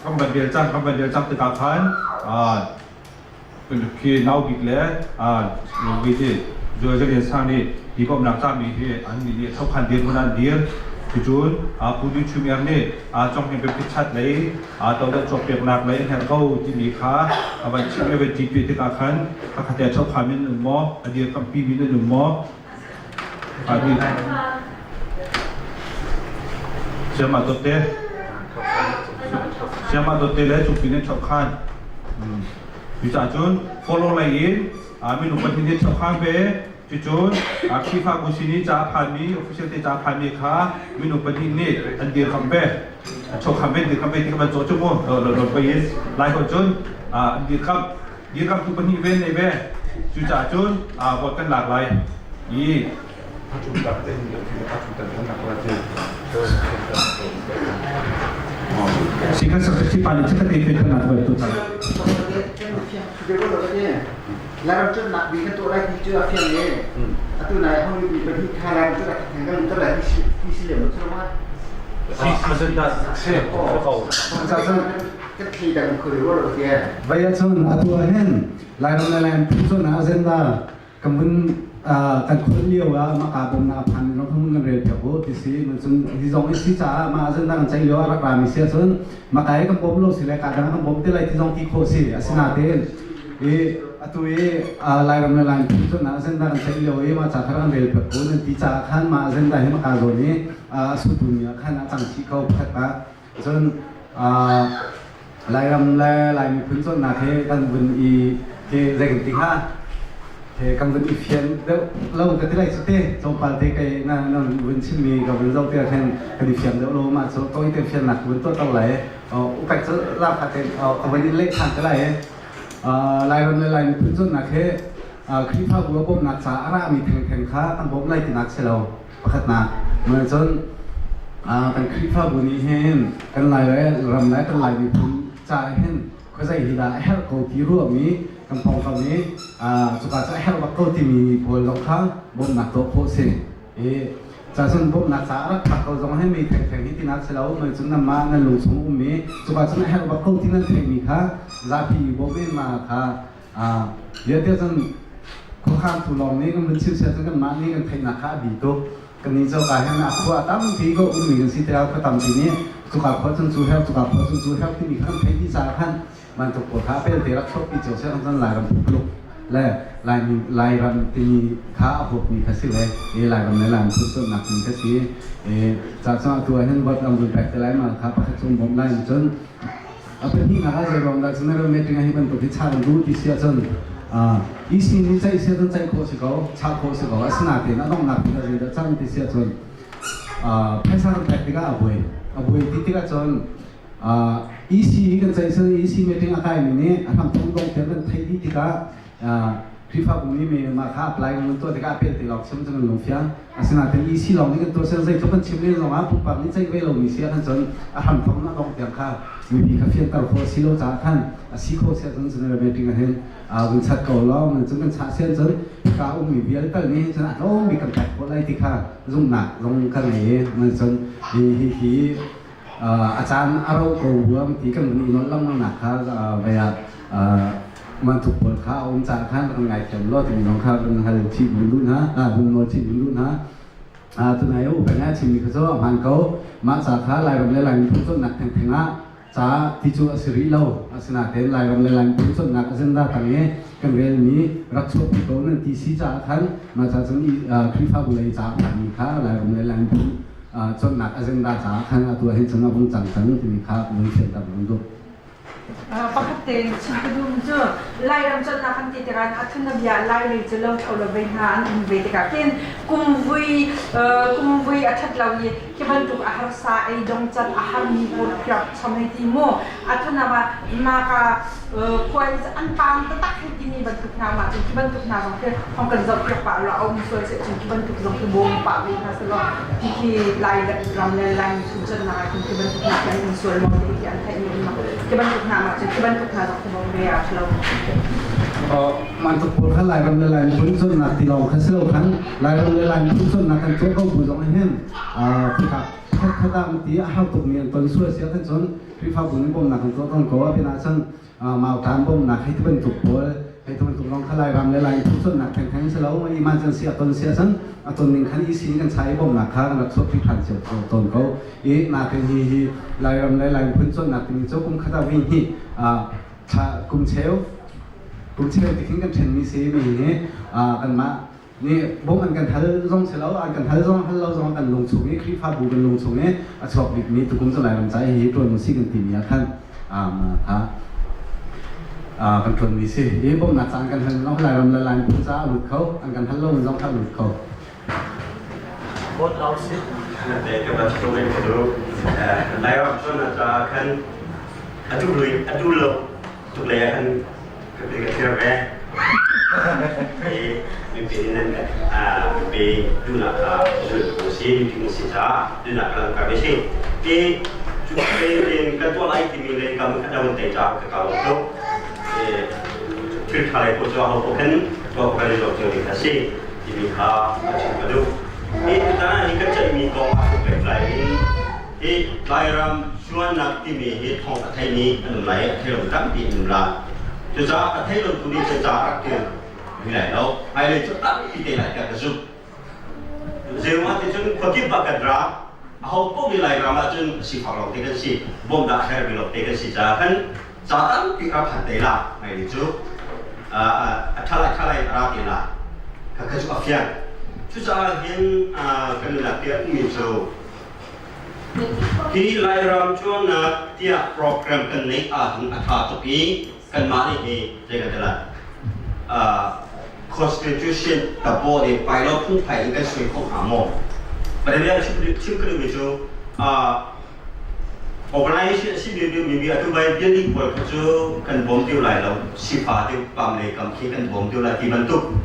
kan van rel cang kan van rel cang tikah khan khi nau bik le ti Joel Lian Sang nih hi bawmhnak cami hi an nih nih thokhan dirhmun an dir. Cucun Pu Dun Chum Iang nih Conghning Pempit chat lei todan cawkpiaknak lei an herh ko timi kha a van chim i a van ṭipi tikah khan khakhat te chokha min an um maw, a dirkampi min an um maw? Siamah dawtte Siamah dawtte le cungpi nih chokhan. Cucaah cun follow lei in minung pahnih nih chokhan ve. Cucun Khrihfabu sin i ca a phanmi, official te ca a phanmi kha minung pahnih nih an dirkamh ve. Chawkham ve, dirkamh ve ti kha van caw cu mu. Lo pei in Lai holh cun an dirkamh. Dirkamhtu pahnih ve nei ve. Cucaah cun vote kan lak lai. I Sikhan secretary pa nih chikkhat te pe than nak tu cang. Lairam cunnak bi kan tuah lai ti cu a fiang e. Atu nai hong mi pahnih kha Lairam cu rak theng kan ter lai ti si lem lo ma. Kan thli dang khuri ro lo ti. Vai ahcun atu ah hin Lairam le Laim phu cun agenda kan vun kan khon lio ah maka bawmnak a phan mi zong kan rel piak u ti si cun hi zong i si caah mah agenda kan ceih lio ah rak rami si ahcun maka i kan bawm lo si le ka dang kan bawm te lai ti zong ti khawh si asinain i atu i Lairam le Laim phu cun agenda kan ceih lio i mah ca kha kan rel piak ko nan ti caah khan mah agenda hi maka zawn i a sutu mi ah khan a cang chih ko pakhat ah cun Lairam le Lai miphun cawnnak hi kan vun i hi zei kan ti hnga he kan vun i fian deuh lo ka ti lai cu te tlawmpal te kai na na vun chimmi ka vun zoh te khan kan i fian deuh lo ma cu tawi te fiannak vun tuah to lai upaik cu la kha te ka vun in leh than te lai Lairam le Lai miphun cawnnak hi Khrihfabu a bawmhnak ca a rami thengtheng kha kan bawmh lai tinak si lo. Pakhatnak, cun kan Khrihfabu nih hin kan Lai ram le kan Lai miphun ca hin khuazei hi dah a herh ko ti ruahmi kan pawngkam i cuka cu a herh bak ko timi pawl zong kha bawmhnak tuah khawh si. I cacun bawmhnak ca a rak phak ko zong hin mi thengtheng hi tinak si lo, cun nanmah nan lung chung ummi cuka cun a herh bak ko ti nan theihmi kha zapi i bawm in mah kha vialte cun. Khuakhangtu lawng nih kan vun chim siah cun kanmah nih kan theihnak kha a bi tuk. Kannih cu ka hin a khua tampi ko ummi kan si tikah khua tampi nih cuka khua cun cu herh cuka khua cun cu herh timi kha kan theih dih caah khan bantuk pawl kha pelte rak chuahpi cio seh kan Lairam pumpak le Laimi Lairam timi kha a huapmi kha si ve i Lairam le Laimi phun cawnnak timi kha si i ca cun atu ah hin vote an vun pek te lai ma kha pakhat cung bawmh lai cun a pahnihnak ah zei ruang dah general meeting ah hi bantuk hi chah kan duh ti si ahcun EC nih ceih si ahcun ceih khawh si ko chah khawh si ko asinain a donghnak bik ah zeidah cang ti si ahcun phaisa kan pek tikah a buai ti tikah cun EC kan ceih cun EC meeting a kaimi nih a hramthawk dong tiang kan theih dih tikah Khrihfabu nih mi mah kha apply kan tuah tikah a pel ti lawng chim cun kan lungfiang. Asinain EC lawng nih kan tuah sian zeitluk kan chim len zongah pumpak nih ceih ve lomi si ahkhan cun a hramthawk na dong tiang kha mipi kha fianter khawh a si lo caah khan a si khawh si ahcun general meeting ah hin vun chat ko law nan cun kan chah sian cun hika ummi vialte nih cun a tlawm bik kan pek khawh lai ti kha zumhnak zong ka ngei i nan cun hi hi hi a caan a ro ko ruam ti kan vun i nolh lengmang kha vei ah mantuk pawl kha a um caah khan kan ngaithiam law timi zong kha kan hal chih vun duh hna vun nawl chih vun duh hna. Tunai u peng ah chimmi kha cu a hmaan ko. Mah ca kha Lairam le Laimi phun cawnnak thengtheng ah ca ti cu a si rih lo. Asinain Lairam le Laimi phun cawnnak agenda tang i kan relmi rak chuahpi ko nan ti si caah khan mah ca cun Khrihfabu lei ca a phanmi kha Lairam le Laimi phun cawnnak agenda caah khan atu ah hin cun a vung cang cang timi kha vun fianter vun duh. Pakhat tein chim ka duhmi cu Lairam cawnnak kan ti tikah a thunabia Lailei cu lo tho lo ve hna an um ve tikah khin kumvui kumvui a ṭhat lo i khi bantuk a harsa ei dong can a harmi pawl phiak chom hei ti mu a thunaba maka khua hi an pam taktak hei timi bantuk hna mah cun khi bantuk hna zong khi hong kan zoh piak pah lo a um sual seh cun khi bantuk zong khi bawm pah ve hna selaw ti khi Lai ram le Laimi chung cawnnak ah khin khi bantuk hna khi an um sual maw ti khi an theih mi um khi bantuk hna mah cun khi bantuk hna zong khi bawm ve a lo. Mantuk pawl kha Lairam le Laimi phun cawnnak ti lawng kha si lo khan Lairam le Laimi phun cawnnak kan tuah ko bu zong hin khika khat ah ti a har tuk mi an ton sual sia kan cun Khrihfabu nih bawmnak kan tuah tawn ko a pinah cun mautan bawmnak hei ti bantuk pawl hei ti bantuk lawng kha Lairam le Lai phungcawnnak thengtheng si lo emergency a ton sia cun a ton ning khan EC nih kan chai i bawmnak kha kan rak chuahpi ṭhan cio tawn ko i nakin hi hi Lairam le Lai phungcawnnak timi cu kum khat ah vi hnih thla kum cheu kum cheu ti khin kan ṭhenmi si mi hi kanmah nih bawm an kan hal zong si lo an kan hal zong hal lo zong kan lung chung i Khrihfabu kan lung chung i a chuak bikmi tukum cu Lairam ca hi ṭuan u si kan timi ah khan kan ṭuanmi si i bawmhnak ca an kan hal zong Lairam le Laimi phun caah a lut kho an kan hal lo zong kha a lut kho. Bot lau si. Lairam cun a ca khan atu lui atu lo tuk lei ah khan ka pe ka thir ve. Mipi nan mipi duhnak kha zulh ku si mipi kan si caah duhnak kha langter ve si. Ti cu in kan tuah lai timi le kam kha dang te ca ka kau tuk. Thil tha lei ko cu ho ko khan tuah kan i zuam cio ding kha si timi kha a chim ka duh. Hi tutan ah hi kan ceihmi kong ah pehtlai in hi Lairam sualnak timi hi thawng a theimi an um lai, a thei lo tampi an um lai. Cucaah a thei lo tu nih cun ca rak til mi lai lo. Hmailei cu tampi te lai tiah ka zumh. Zeiruangah ti cun khuakip ah kan ra, aho paoh nih Lairam ah cun sifak lawng te kan si, bawmhnak a herhmi lawng te kan si caah khan ca tampi rak phan te la hmailei cu a ṭha lai ṭha lai a ra te la. Kha cu a fiang. Cucaah hin kan nunnak tiah ummi cu Hi Lairam cuannak tiah program kan neih ahhin a ṭha tuk i kanmah nih hi zei kan ti lai constitution tapaw nih bylaw phungphai in kan suai kho hnga maw? Pathian chim ka duhmi cu organization a si mi mi atu bai building pawl kha cu kan bawm deuh lai lo sifa deuh pam lei kam khi kan bawm deuh lai ti bantuk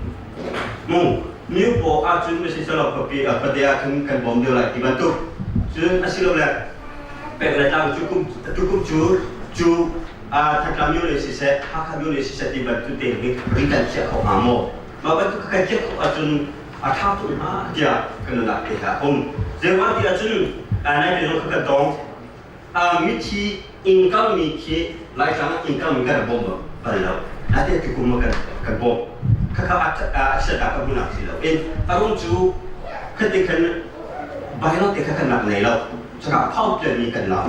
mu New paw ahcun masi salo khuapi khuate ahcun kan bawm deuh lai ti bantuk. Cun asilole pek le tlang cu kum tukum cu cu Thantlang myo le siseh Hakha myo le siseh ti bantuk te hi ri kan khiah kho hnga maw? Mah bantuk kan khiah khawh ahcun a ṭha tuk hnga tiah kan nunnak te he a um. Zeiruang ti ahcun nai te zong kha kan tong. Mithi income mi khi Laitlang ah income kan bawm bal lo. Nate tukum ah kan bawm. Khakha a chiatnak ka hmuhnak si lo in a rung cu khati khan bylaw te kha kan rak nei lo. Caka a phau pialmi kan lo.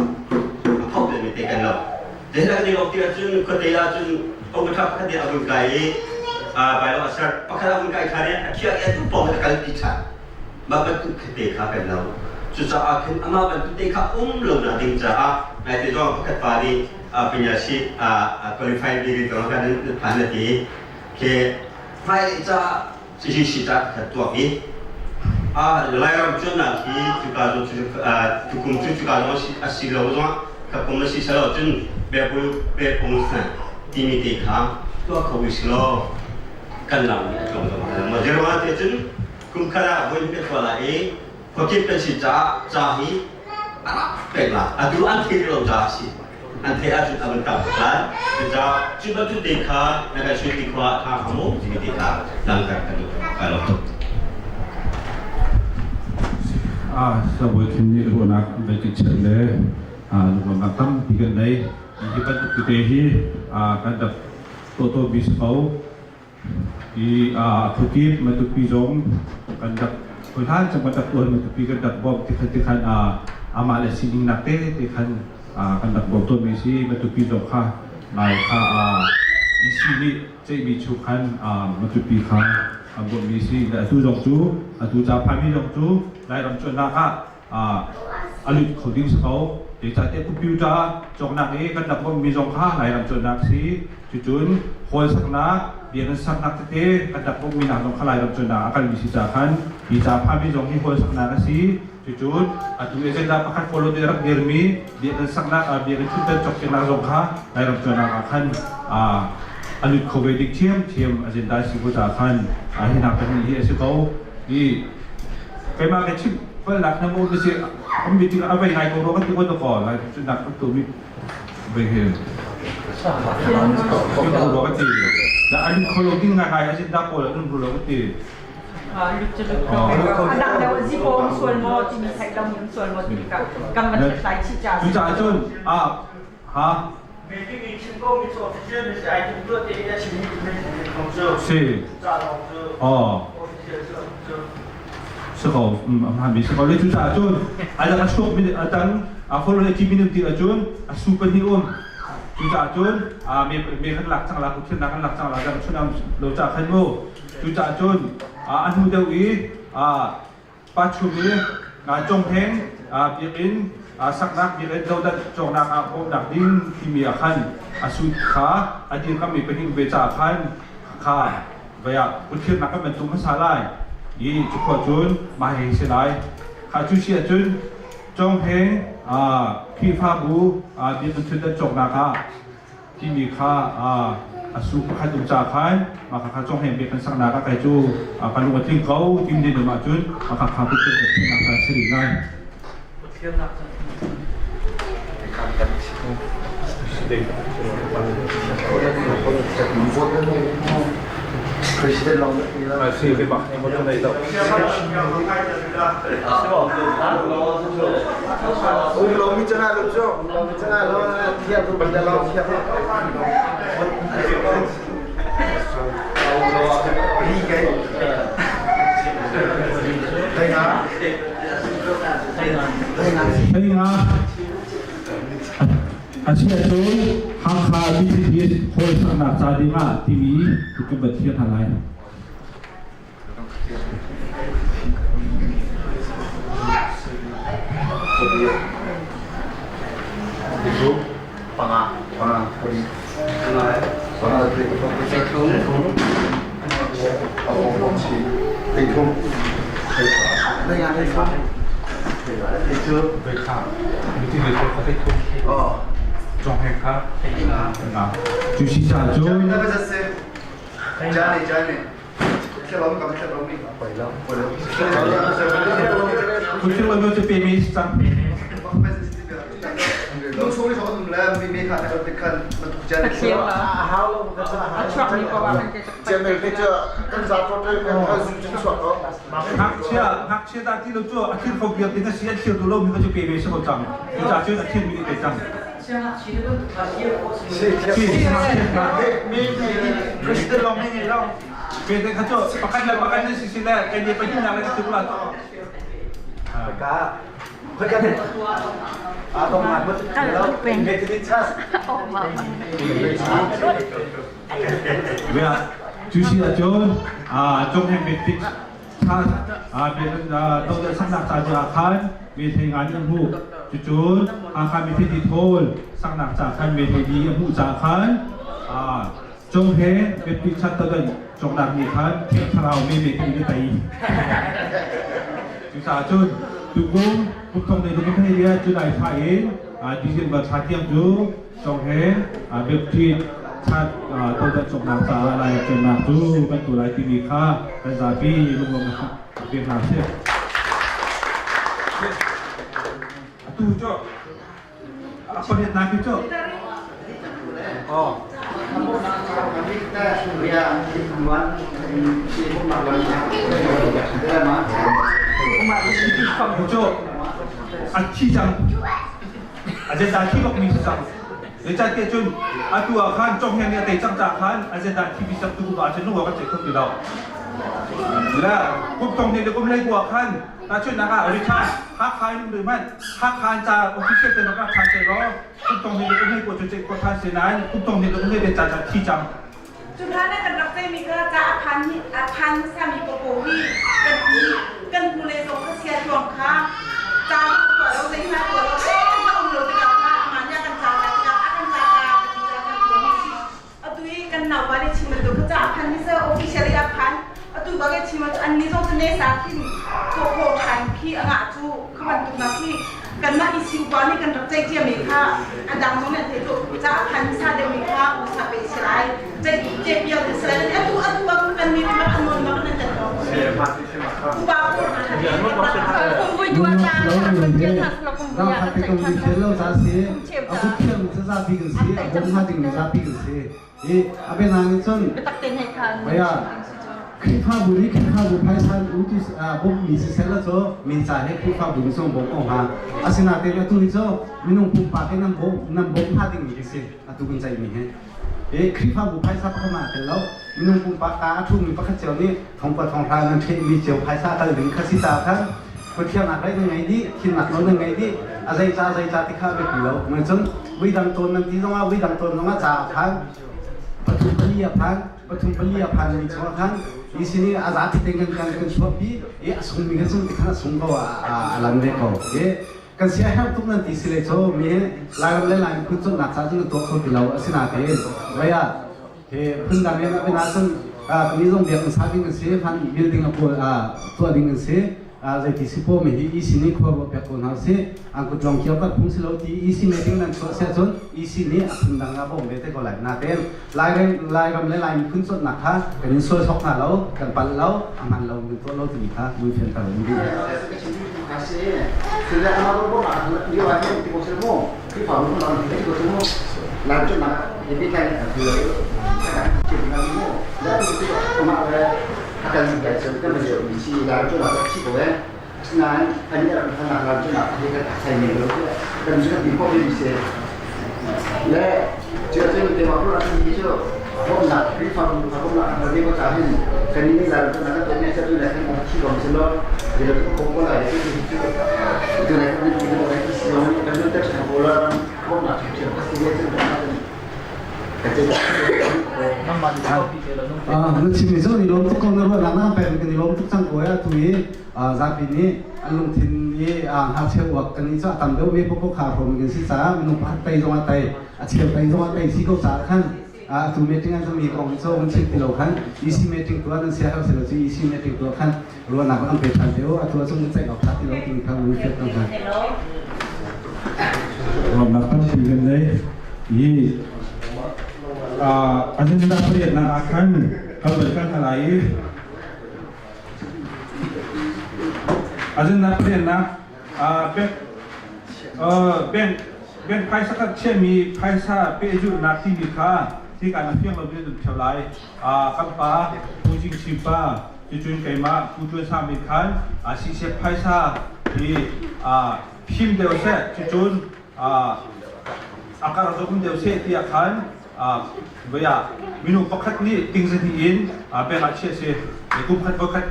A phau pialmi te kan lo. Zeihlah kan i lawk ti ahcun khuate ahcun ongkha pakhat nih a vun kai i bylaw a ser. Pakhat a vun kai ṭhan i a khiah i a tu pawng in a kalpi ṭhan. Mah bantuk te kha kan lo. Cucaah khin amah bantuk te kha um lo nak ding caah nai te zong pakhat pa nih pinyasi qualified degree zong kan phan na ti. Ke hmailei caah CCC ca khat tuak i Lairam cuannak hi cuka zong tukum cu cuka zong a si lo zongah ka kum a si selo cun bepul pepung timi te kha tuah kho u si law kan lam nih a tlawm zong a ma zero ah te cun kum khat ah voi kan tuah lai i khuakip kan si caah ca hi a rak pek la atu an thei lo ca a si an theih ahcun a van tam tuk lai cucaah cu bantuk te kha na kan suai ti khua tha kha mu timi te kha langter kan duh kai lawm tuk. Ah, sabawi khin nih ruahnak vai kan chiah le ruahnak tampi kan nei. Hi bantuk tete hi kan rak tuah mi si ko. I khuakip Matupi zong kan rak hlan cang kan rak tuan Matupi kan rak bawmh tikhan tikhan amah le sining nak te te khan kan rak bawm tawnmi si. Matupi zong kha nai kha EC nih ceihmi chung khan Matupi kha an bawmhmi si. Atu zong cu atu ca phanmi zong cu Lairam cuannak ah a lut kho ding si ko. Zeicahtiah computer cawknak i kan rak bawmhmi zong kha Lairam cuannak si. Cucun hall saknak, biakinn saknak tete kan rak bawmhmi nak zong kha Lairam cuannak a kalmi si caah khan hi ca phami zong hi hall saknak a si. Cucun atu agenda pakhat follow te rak dirmi biakinn saknak, biakinn thutdan cawkpiaknak zong kha Lairam cuannak ah khan a lut kho ve ding ṭhiamṭhiam agenda si ko caah khan hi nak pahnih hi a si ko. I keimah ka chimh palnak na mu si am meeting a vei ngai ko rua kan ti ko to ko lai cu nak kan tu mi vei he ko rua ka ti da an kholo ding nga ngai asin da ko la nun rulo ka ti. Anak deuh zipo sual maw timi theih lo mi sual maw timi ka kam van hlai chi cha. Cucaah cun a ha si oh si ko hmanmi si ko le cucaah cun a dang a chuak mi a dang a follow le ti minung ti ahcun a su pahnih um cucaah cun me me kan lak cang la kuthiannak kan lak cang la dang chun am lo ca khan mu cucaah cun a hnu deuh i Pa chung i Congheng biakinn saknak biakinn dohdanh cawknak ah bawmhnak ding timi ah khan a sut kha a dirkammi pahnih ve caah khan kha vei ah kutthirnak kan bantuk hmasa lai i cukhua cun mah hi si lai. Kha cu si ahcun Congheng Khrihfabu biakinn thutdan cawknak ah timi kha a su pakhat um ca khan mah kha conghem bik kan saknak ah kai cu ka lung a tling ko tim din um ahcun mah kha kha put thinak ca si rih lai. President long Si ke bak ni mo nei lo. Ung mi chana lo chu mi chana lo thiam tu banda lo thiam ri kai Thai nga Thai nga Asia cu Hakha BCBS hawi saknak ca ding ah timi kan va thiam hna lai. Panga. Panga. Panga. Thum. Cu si ca cu Ngakchia ngakchia dah ti lo cu a thil kho piak ding a si a thil tu lo mi kha cu pe ve si ko cang. Cucaah cun a thil mi nih pe cang. President long Pe te kha cu pakhat le pakhat nan si si le kan ni pahnih nak le ka tu la to. Ka khoi ka a tong ma mut lo Methodist Church. Ya, cu si ahcun cung he Methodist Church todan saknak ca ah khan methei ngan an hmuh. Cucun Hakha Methodist Hall saknak ca khan methei di a hmuh ca khan cung he Methodist Church todan cawknak nih khan Thiang Thlarau me methei in a tei. Cucaah cun tukum kum thong nei kum thei lia July thla in December thla tiang cu Cong he Baptist Church todan cawknak caah lai cawnnak cu kan tu lai timi kha kan zapi lunglawm ve hna sih. Atu cu a pariatnak hi cu oh cu a thi cang Agenda thi bak mi si cang. Zeicahtiah cun atu ah khan congheng nih a tei cang caah khan agenda thi mi sak tu ah cun lungwa kan ceih kho ti lo. Le kum thong hnih le kum hlei kua khan tahchunhnak ah Richard Hakha in um rih hmanh Hakha in ca official te rak than seh law kum thong hnih le kum hlei kua cu ceih khawh than si nain kum thong hnih le kum hlei te ca ca thi cang. Cu hlan ah kan rak ceihmi kha ca a phan hi a phan hmasami paoh hi kan i kan hnulei zong kha sia tuang kha ca zong tuah lo zeihmanh tuah lo zeihmanh a um lo tikah kha amah nih a kan ca ta tikah a kan ca ta ka ti ca kan tuah mi si. Atu i kan naupa nih chim bantuk kha ca a phan hmasa officially a phan atu bak i chim ahcun annih zong cu ne sa khin khawh khawh ṭhan khi a ngah cu kha bantuk nak khi kanmah isi upa nih kan rak ceih ciami kha a dang zong nih an theih tuk ca a phan hmasa deuhmi kha usa pe si lai ceih piak si lai atu atu bak kan mi bak an nawn bak nan kan upa pawl Khrihfabu nih Khrihfabu phaisa in u ti bawmhmi siseh law cu mi ca he Khrihfabu nih cun bawmh ko hnga. Asinain atu hi cu minung pumpak in nan bawmh nan bawmh hnga dingmi khi si atu kan ceihmi hi. Hi Khrihfabu phaisa pakhat mah tel lo minung pumpak ka a ṭhumi pakhat cio nih thongkua thonghra nan ṭhehmi cio phaisa kal ding kha si caah khan khuathiangnak rei nan ngei dih thimnak nawl nan ngei dih a zeica zeica ti kha a biapi lo. Cun vuidang tawn nan ti zongah vuidang tawn zongah ca ah khan pathum pali a phan pathum pali a phanmi chungah khan hi sin i a zapi te kan kan kan chuahpi i a sungmi kan sung ti khan a sung ko a lan ve ko i kan sia herh tuk nan ti si le cho mi Lairam le Lai miphun cawnnak ca cun tuah kho ti lo asinain vei ah he phundang in a bina cun ni zong biakinn sa ding an si han building a tuah ding an si Zeiti si paw mi hi EC nih khua ruah piak ko hna usih. An kut lawng kio kan phung si lo ti EC meeting nan chuah siah cun EC nih a phun dang ah bawm ve te ko lai. Natein Lairam Lairam le Lai miphun cawnnak kha kan in sual sok hna lo, kan palh lo, a hman lo kan tuah lo timi kha mui fianter in duh. Asinain an i ram lam cu nak hi kan thai men lo kan cu kan ti khawh mi si le cu cu te ma pura mi cu bawmhnak Khrihfabu kha bawmhnak kan hal ko ca hin kan i lam cu nak kan tu le kan thi ko si lo de lo ko ko lai cu cu tu le kan ti ko lai si lo kan nu te tha ko la bawmhnak thiam ka si le cu Na chimmi cu an i lawm tuk ko na ruahnak na pek kan i lawm tuk cang ko e atu i zapi nih an lungthin i ngakchia uak kan i cu a tam deuh mi popo kha hrawm kan si caah minung pakhat tei zong a tei a cheu tei zong a tei si ko caah khan atu meeting an mi kong cu an chim ti lo khan EC meeting tuah nan sia har si lo cu EC meeting tuah khan ruahnak an pe ṭhan te u atu ah cun ceih awk ṭha ti lo timi kha mun fiat cang hna. Ruahnak tampi kan nei i agenda pariatnak ah khan kan van kal hna lai i agenda pariatnak bank bank bank phaisa kan chiahmi phaisa pehzulhnak timi kha hika na fiang lo in nan lai kan pa Pu Jing Chin pa Cucun keimah Pu Tuan Sang nih khan sisep phaisa hi phim deuh seh, cucun a kar zong um deuh seh tiah khan Voi ah minung pakhat nih ting zahnih in bank ah chiah si. Kum khat voi khat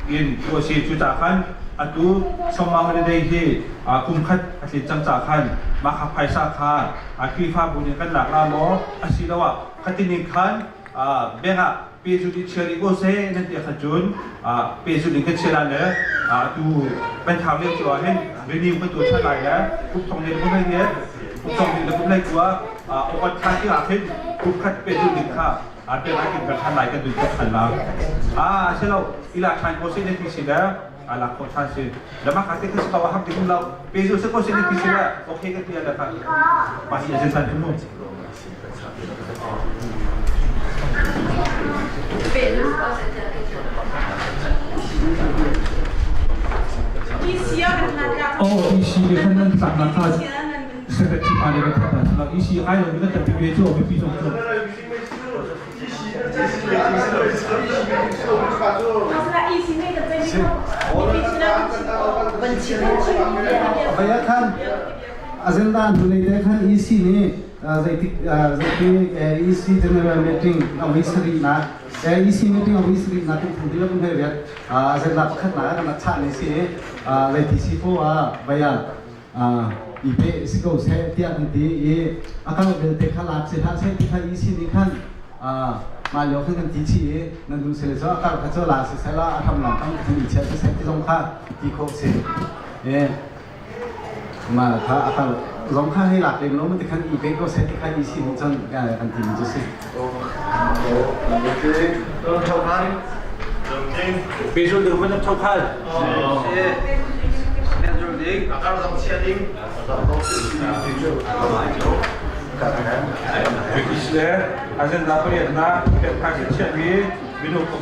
in tu a si. Cucaah khan atu Sawma holiday hi kum khat a tlin cang caah khan mah kha phaisa kha Khrihfabu nih kan lak la maw asiloah khatinin khan bank ah pehzulh i chia rih ko seh nan ti ahkhan cun pehzulh in kan chia lai le atu kan thau lio cu ah hin renew kan tuah ṭhan lai le kum thong le kum hlei kum thong le kum hlei kua August thla ti ah khin kum khat pehzulh ding kha pek ai kan ṭhan lai kan duh tuk ṭhan la silo ila ṭhan ko seh nan ti si le lak khawh ṭhan si lama kha te kha si hak ding lo pehzulh se ko seh nan ti si le okay kan ti la kha pa hi azin san mu. Oh, EC le khan nan tlak na kha secretary pa le ka thata la EC ai lo mi ta pi chu mi pi zong chu. Vaya khan agenda hnulei te khan EC nih zeitik zeiti EC general meeting a voi sarihnak EC meeting a voi sarihnak kan phung dilo kan hei riat agenda pakhat nak kan rak chah ni si zeiti si po ah vaya i pe si ko seh tiah kan ti i a kal belte kha lak si hlah seh ti kha EC nih khan mah lio khan kan ti chih i nan duh sile cu a kal kha cu la si seh la a hram lawng kan i chiah si seh ti zong kha ti khawh si. Mah kha a kal zong kha hei lak lem lo ti khan i pe ko seh ti kha i si nih cun kan ti mi cu si. Pezul ding van tho khal. Pezul ding, akar zong chia ding. Isle agenda pariat na pek phai chia mi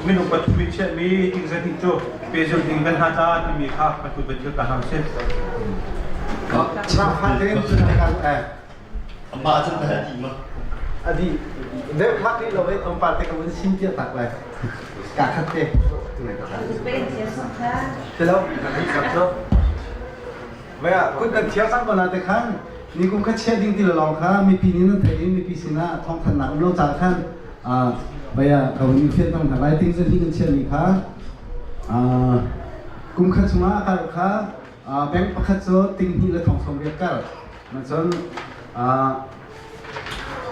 minung pathum in chia mi ting zahnih cu pehzulh ding kan hna ta timi kha atu ban thil ka hang si. Amah cun ta adi ma. Adi deuh hak rih lo ve tlawmpal te ka vun sim tia tak lai. Ka khat te. Hello. Vaya kut kan thiar cang ko na te khan ni kum kha chia ding ti lawng kha mipi nih nan thei i mipi sinah thawngthanhnak um lo ca khan vaya ka vun fian tang hna lai ting zan hi kan chia mi kha kum khat chungah a kal kha bank pakhat cu ting hnih le thong sawm riat kal cun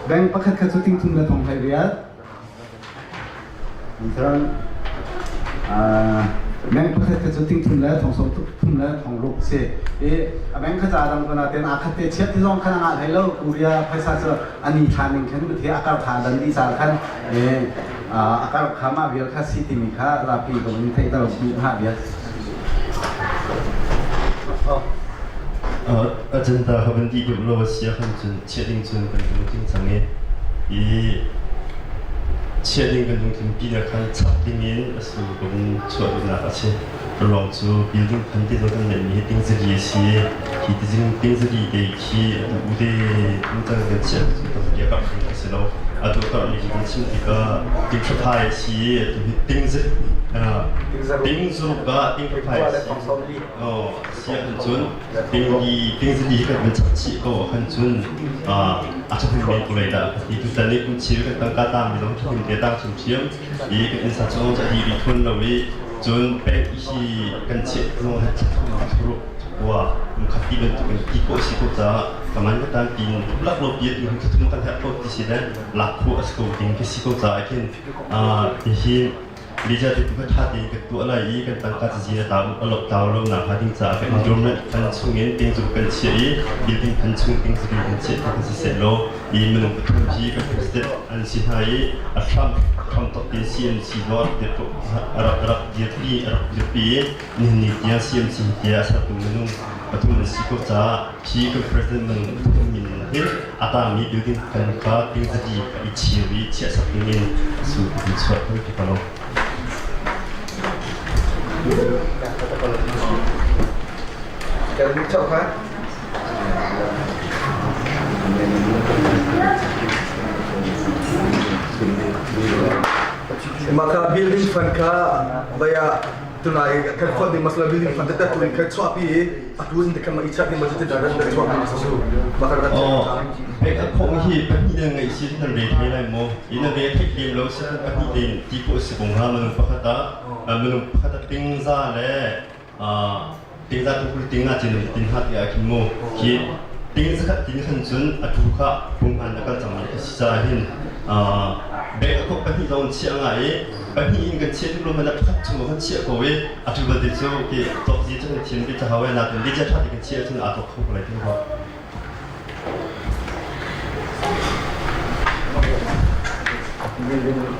bank pakhat kha cu ting thum le thong hlei riat. Cun meng pakhat kha cu tingthum le thong sawm thum le thong ruk si. I a meng kha ca dang ko natin aa khat te chiat ti zong khan a ngah hlei lo. Korea phaisa cu ani thla ning khan thi a kar tha dan di ca khan a kar kha mah vial kha si timi kha zapi ko in theih ter duh ha vial. Agenda kha van ti deuh lo a si ahkhan cun chiah ding cun kan lungtling cang i i chiah ding kan lungtling pi na khan chap ding in a su kan chuah duhnak a si. Ruang cu building phan ti kan neihmi hi tingzali a si i hi tingzali te khi atu u te tingtang kan chiah cu tingzali a karh ding a si lo. Atu a karhmi khi kan chim tikah tingthaphai a si i atu hi tingzaruk ah tingthaphai a si. Si ahcun cun tingzali hi kan van chap chih ko ahkhan cun a ṭhahnem men ko lai dah ka ti. Tutan i kum cheu kan tangka taangmi zong ṭhahnem te tang ṭhiamṭhiam i kan inn sa cu a dih rih thun lo i cun bank hi kan chiah zong hi thlaruk kua kum khat ti bantuk in ti khawh si ko caah kaman ka tan tin lak lo pi tu hi thum kan herh ko ti si le lak khawh a si ko ding khi si ko caah khin hihi Media te tu kha ṭha tein kan tuah lai i kan tangka cazin a tau a lop tau lo nakhnga ding caah kan endowment fund chungin tingzung kan chiah i building fund chung tingzung kan chiah ti kan si seh law i minung pathum hi kan president an si hna i a hram hramthok tein CMC zong a rak rak dirpi a rak dirpi i nihin ni tiang CMC tiah a sertu minung pathum an si ko caah hi kan president minung pathum min hin a tangmi building kan kha tingzadi i chir i chiahsak dingin su kan chuah kan ti ko. Maka building fund kha baya. Tunai kan fund ding masala building fund te tu in kan chuahpi i atu in kan ma i chiah ding ma cu ti ran chuah ding su ma kan rat. Oh, pek a khong hi pahnih den ngai si nan re thei lai mo ina re thei lem lo si pahnih den ti ko si bung ha manung pakhat a manung pakhat a ting za le ting za tu kul ting nga chin tin hat ya khin mo khi ting zakhat tin khan cun a tu kha pung han na kal chang mi si cha hin bek a khok pahnih zong chia nga i pahnih in kan chia tuk lo man pakhat chung kan chia ko i a tu balte cu ki tok zi cu kan thiam ki cha hawe na tin li cha tha ti kan chia cun a tok kho ko lai tin ho.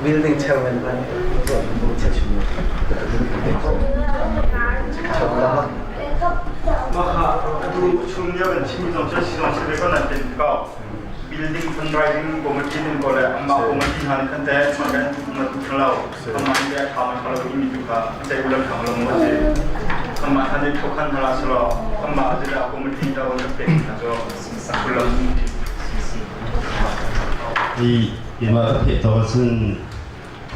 Building chairman ban Maka atu chung lio kan chim zong cu si zong si ve ko nan tin ko building fundraising committee din ko le amma committee hna nih kan te ma kan ma tu thalo amma ni le tha ma thalo mi tu kha te ulam thang lo mo si amma than ni thokhan hala slo amma adila committee ta wan pe na zo ulam. I ma ka theih tawk ahcun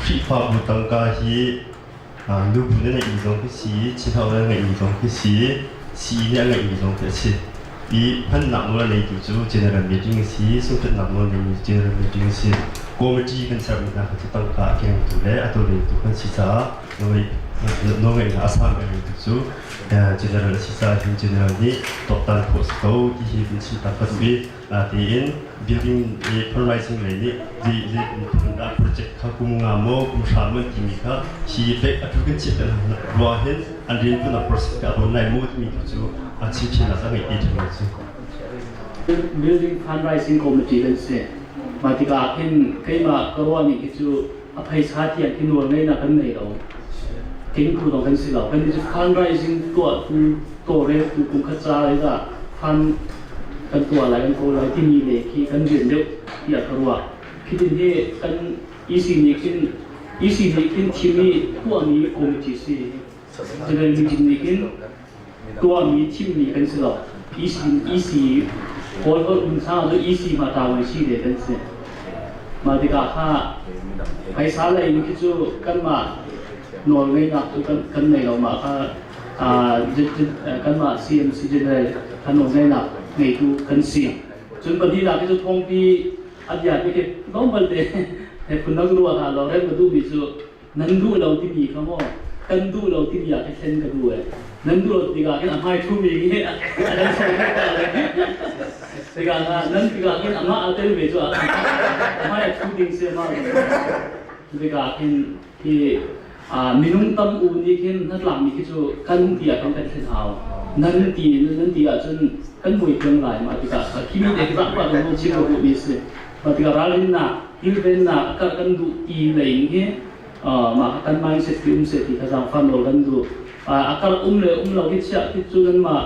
Khrihfabu tangka hi nubu na ngeihmi zong khi si, chihau na ngeihmi zong khi si, sii nih a ngeihmi zong khi a si. I hmannak nawl a neitu cu general meeting a si, sungṭhatnak nawl neimi cu general meeting a si. Committee kan sermi hna kha cu tangka a kengtu le a tawlreltu kan si caah nawlngeihnak a sang bikmi tu cu general a si caah hin general nih tuaktan khawh si ko ti hi kan chim ta ka duh i tiin building i fundraising lei nih zei phun dah project kha kum nga maw kum hra maw timi kha hi pek atu kan chiah kan ruah hin an rian tunak process ka don lai mu timi tu cu a chim thinak a ngei te ṭhang cu. Building fundraising committee kan si. Mah tikah khin keimah ka ruah ning hi cu a phaisa tiang khi nawl ngeinak kan nei lo. King phu dong kan si lo. Kan cu fundraising tuahtu tawlreltu kum khat ca dah fund kan tuah lai kan kawl lai timi le khi kan rian deuh tiah ka ruah. Khi tin hi kan EC nih khin EC nih khin thim i tuahmi committee si. General meeting nih khin tuahmi thimmi kan si lo. EC EC kawl holh hun sang cu EC ma ta si le kan si. Mah tikah kha phaisa lei in khi cu kanmah nawl ngeihnak cu kan nei lo. Mah kha kanmah CMC General kan nawl ngeihnak ngeitu kan si. Cun pahnihnak hi cu thawngpi a bia khi normal te he phundang ruah hlah law rem ka duhmi cu nan duh lo timi kha maw kan duh lo timi ah khi thlen ka duh e. Nan duh lo tikah khin a hmai thumi khi a kan song tikah nan tikah khin amah a tel ve cu a hmai a thu ding si ma tikah khin hi minung tam u nih khin hnatlakmi khi cu kan ti ah khin kan thlen hau. Nan ti nan ti ahcun kan mui peng lai. Mah tikah khi mi te zah pa kan chim duh mi si. Mah tikah ralrinnak kilvennak kar kan duh ti lei hi mah kan mindset ki um se ti kha zang fan lo kan duh. A kar um le um lo hi chiah khi cu nan mah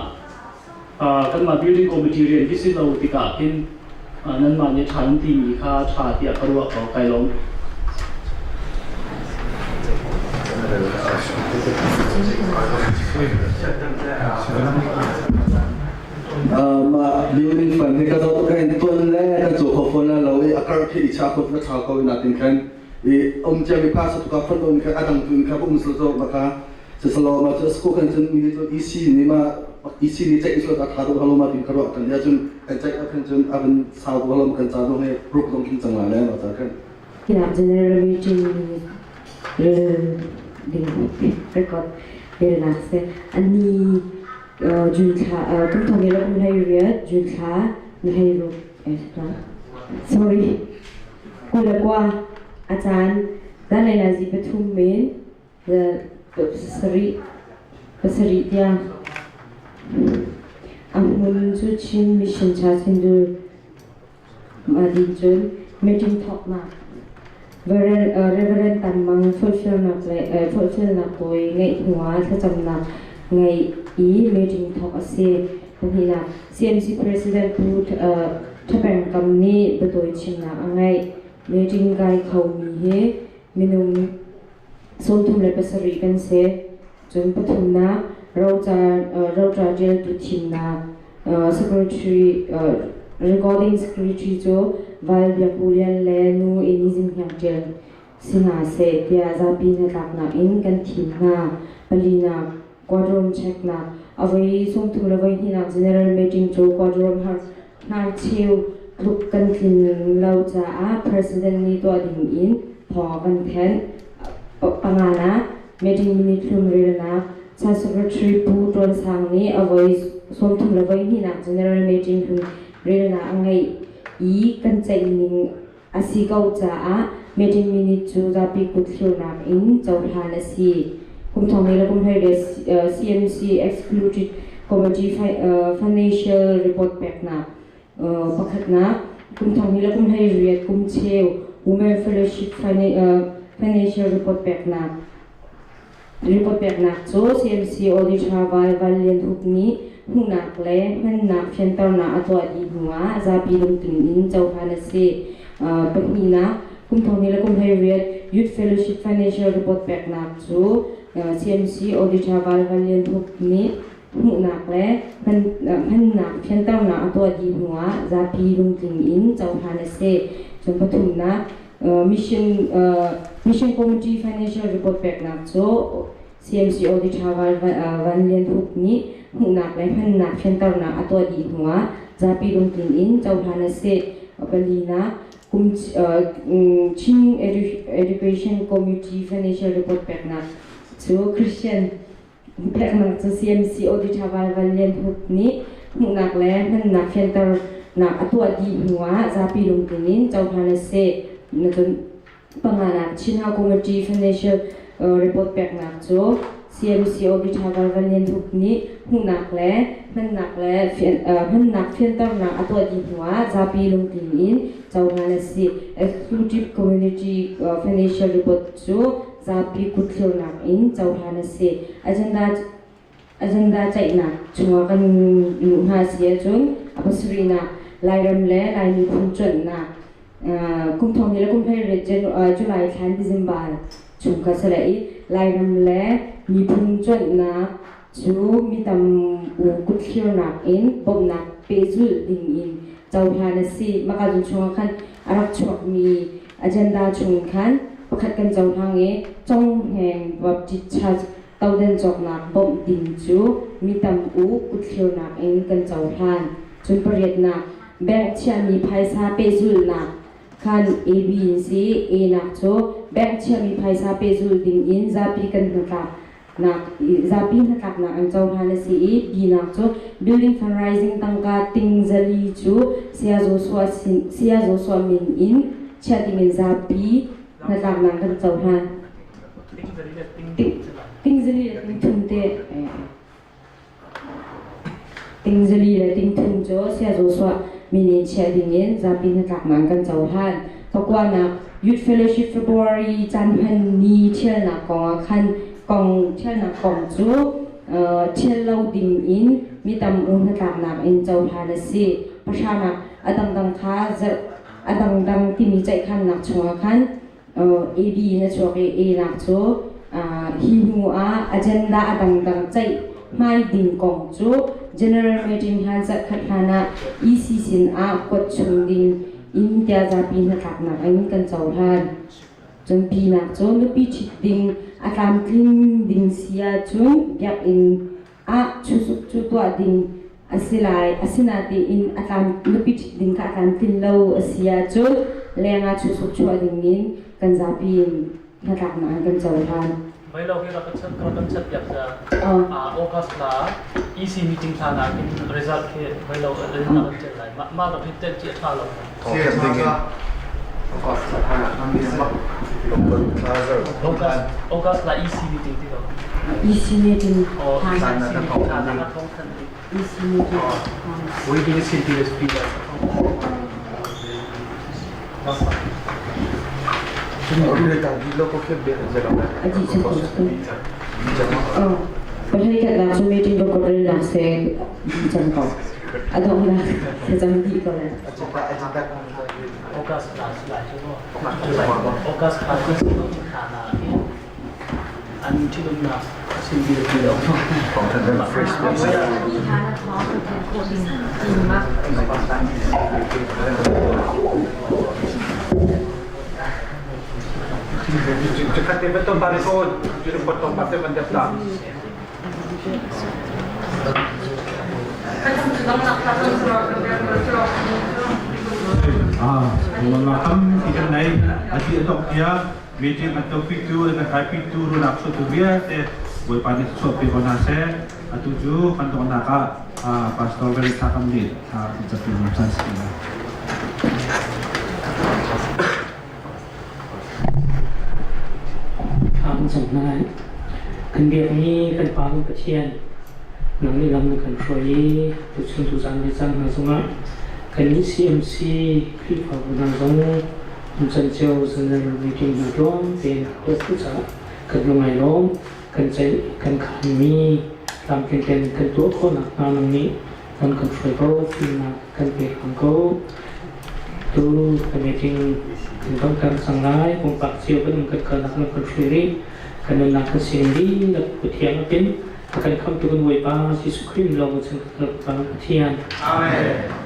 kanmah building committee rian khi si lo tikah khin nanmah nih ṭha nan timi kha ṭha tiah ka ruah ko. Kai lawm. Ma building fund hi ka zoh ka in tuan le kan cu kho phone la lo i a kar khi i cha ko na tha ko na tin khan i um cia mi pha sa tu ka fund um kha adang tu in kha um so zo ma kha sisalo ma cu school kan cun mi cu EC ni ma EC ni check so ta tha do halo ma tin kha ro kan ya cun kan check a khan cun avan sau do halo kan cha do he group dong kin chang la le ma cha khan. General meeting ding record relnak se ani June thla kum thong le kum hlei riat June thla ni hlei ruk, sorry, 21 a caan zanlei nazi 3 men 7 7 tiang a hmun cu Chin Mission Church Hindu Madin. Cun meeting thawknak Reverend Tam Mang fulfillnak le fulfillnak tawi ngeih hnuah thlacamnak ngeih i meeting thawk a si. Pahnihnak, CMC President Pu Thapeng Kam nih biatawi chimnak a ngeih. Meeting kai khomi hi minung 37 kan si. Cun pathumnak, roca ṭialtu thimnak secretary, recording secretary cu Val Biak Hu Lian le Nu Ini Zing Hniang Ṭial si hna seh tiah zapi hnatlaknak in kan thim hna. Palinak, quorum checknak. A voi 30 le voi hnihnak general meeting cu quorum hnarcheu tluk kan tlin lo caah president nih tuah ding in thawng a kan thanh. Panganak, meeting minute hlum relnak. Sa Secretary Pu Tuan Sang nih a voi 30 le voi hnihnak general meeting hlum relnak a ngeih i kan ceih ning a si ko caah meeting minute cu zapi kut thlirnak in cohlan a si. Kum thong le kum hlei CMC Excluded Committee Financial Report peknak pakhatnak kum thong le kum hlei riat kum cheu Women Fellowship Financial Report peknak Report peknak cu CMC Auditor Val Val Lian Hup nih hmuhnak le hmannak fianternak a tuah dih hnuah zapi lungtling in cohlan a si. Pahnihnak, kum thong le kum 18 Youth Fellowship Financial Report peknak cu CMC Auditor Val Val Lian Hup nih hmuhnak le hmannak fianternak a tuah dih hnuah zapi lungtling in cohlan a si. Cun pathumnak, Mission Committee Financial Report peknak cu CMC Auditor Van Lian Hup nih hmuhnak le hmannak fianternak a tuah dih hnuah zapi lungtling in cohlan a si. Palinak, kum Chin Education Committee Financial Report peknak cu Christian peknak cu CMC Auditor Van Lian Hup nih hmuhnak le hmannak fianternak a tuah dih hnuah zapi lungtling in cohlan a si. Cun panganak Chin Committee Financial Report peknak cu CMC Auditor Van Lian Hup nih hmuhnak le hmannak le hmannak fianternak a tuah dih hnuah zapi lungtling in cohlan a si. Exclusive Community Financial Report cu zapi kutthlirnak in cohlan a si. Agenda agenda ceihnak chungah kan luh hna si ahcun a pasarihnak Lairam le Lai miphun cuanhnak kum thong le kum 18 July thlan December chung ka sale i Lairam le miphun cuanhnak cu mi tam u kutthlirnak in bawmhnak pehzulh ding in cohlan a si. Maka zung chungah khan a rak chuakmi agenda chung khan pakhat kan cohlang i Congheng Baptist Church todan cawknak bawmh ding cu mi tam u kutthlirnak in kan cohlan. Cun pariatnak, bank chiahmi phaisa pehzulhnak khan AB in si A nak cu bank chiahmi phaisa pehzulh ding in zapi kan hnatlak nak zapi hnatlaknak an cohlan a si i B nak cu building fundraising tangka ting zali cu Saya Joshua sin Saya Joshua min in chiah ding in zapi hnatlaknak kan cohlan. Ting zali le ting thum te ting zali le ting thum cu Saya Joshua min in chiah ding in zapi hnatlaknak kan cohlan. Pakuanak Youth Fellowship February caan hman ni ṭhialnak kong ah khan kong ṭhialnak kong cu ṭhial lo ding in mi tam u hnatlaknak in cohlan a si. Pahranak a dangdang kha zarh a dangdang timi ceihkhannak chungah khan AB in a chuak i A nak cu hi hnu ah agenda a dangdang ceih hmai ding kong cu General Meeting hlan zarhkhat hlan ah EC sin ah kuat chung ding in tiah zapi hnatlaknak in kan cohlan. Cun pinak cu nupi ṭhit ding a tlamtling ding si ahcun biakinn ah chusuk cu tuah ding a si lai. Asinain a tlam nupi ṭhit ding kha a tlamtlin lo a si ahcun leng ah chusuk chuah ding in kan zapi in hnatlaknak an kan cohlan. Mei lo hi rak kan rak kan chat piak ca. August thla EC meeting thla na in result khi mei lo an rak kan cel lai. Mah mah rak hi tel chi a tha lo. August August thla EC meeting ti ko. EC meeting. Oh, EC meeting thla na thong than. EC meeting. We can see DSP. Pahlei cu meeting record relnak seh cang ko. A donghnak thlacam dih ko lai. August thla lai cu August thla cu thla na an ṭhitumnak sin ti ti lo. Cakhat te betul pare ko, jadi potong pate mendaftar. Tam ti kan nei ati atok tia meeting an to pitu an kai pitu runak so tu vialte Bawipa nih chuah pe ko hna seh. Atu cu kan donghnak ah Pastor Veli Thla Kam nih thla kan capi mi chan si lai. Thla kan cam hna lai. Kan biakmi kan Pa kan Pathian, nang nih lam na kan hruai i tuchun tuzaan le caan hna zongah kannih CMC Khrihfabu hna zong um can cio general meeting hna tluang tein tuah khawh caah kan lungai lawm. Kan ceih kan khanmi tlamtling tein kan tuah khawhnak hnga nang nih kan kan hruai ko, fimnak kan pek hram ko. Tu ka meeting kan donghter cang lai. Pumpak cio kan um kan kalnak lam kan hruai rih. Kan nunnak kan sining dihlak Pathian apin a kan khamtu kan Bawipa Jesuh Khrih lawng cun kan Pathian. Amen.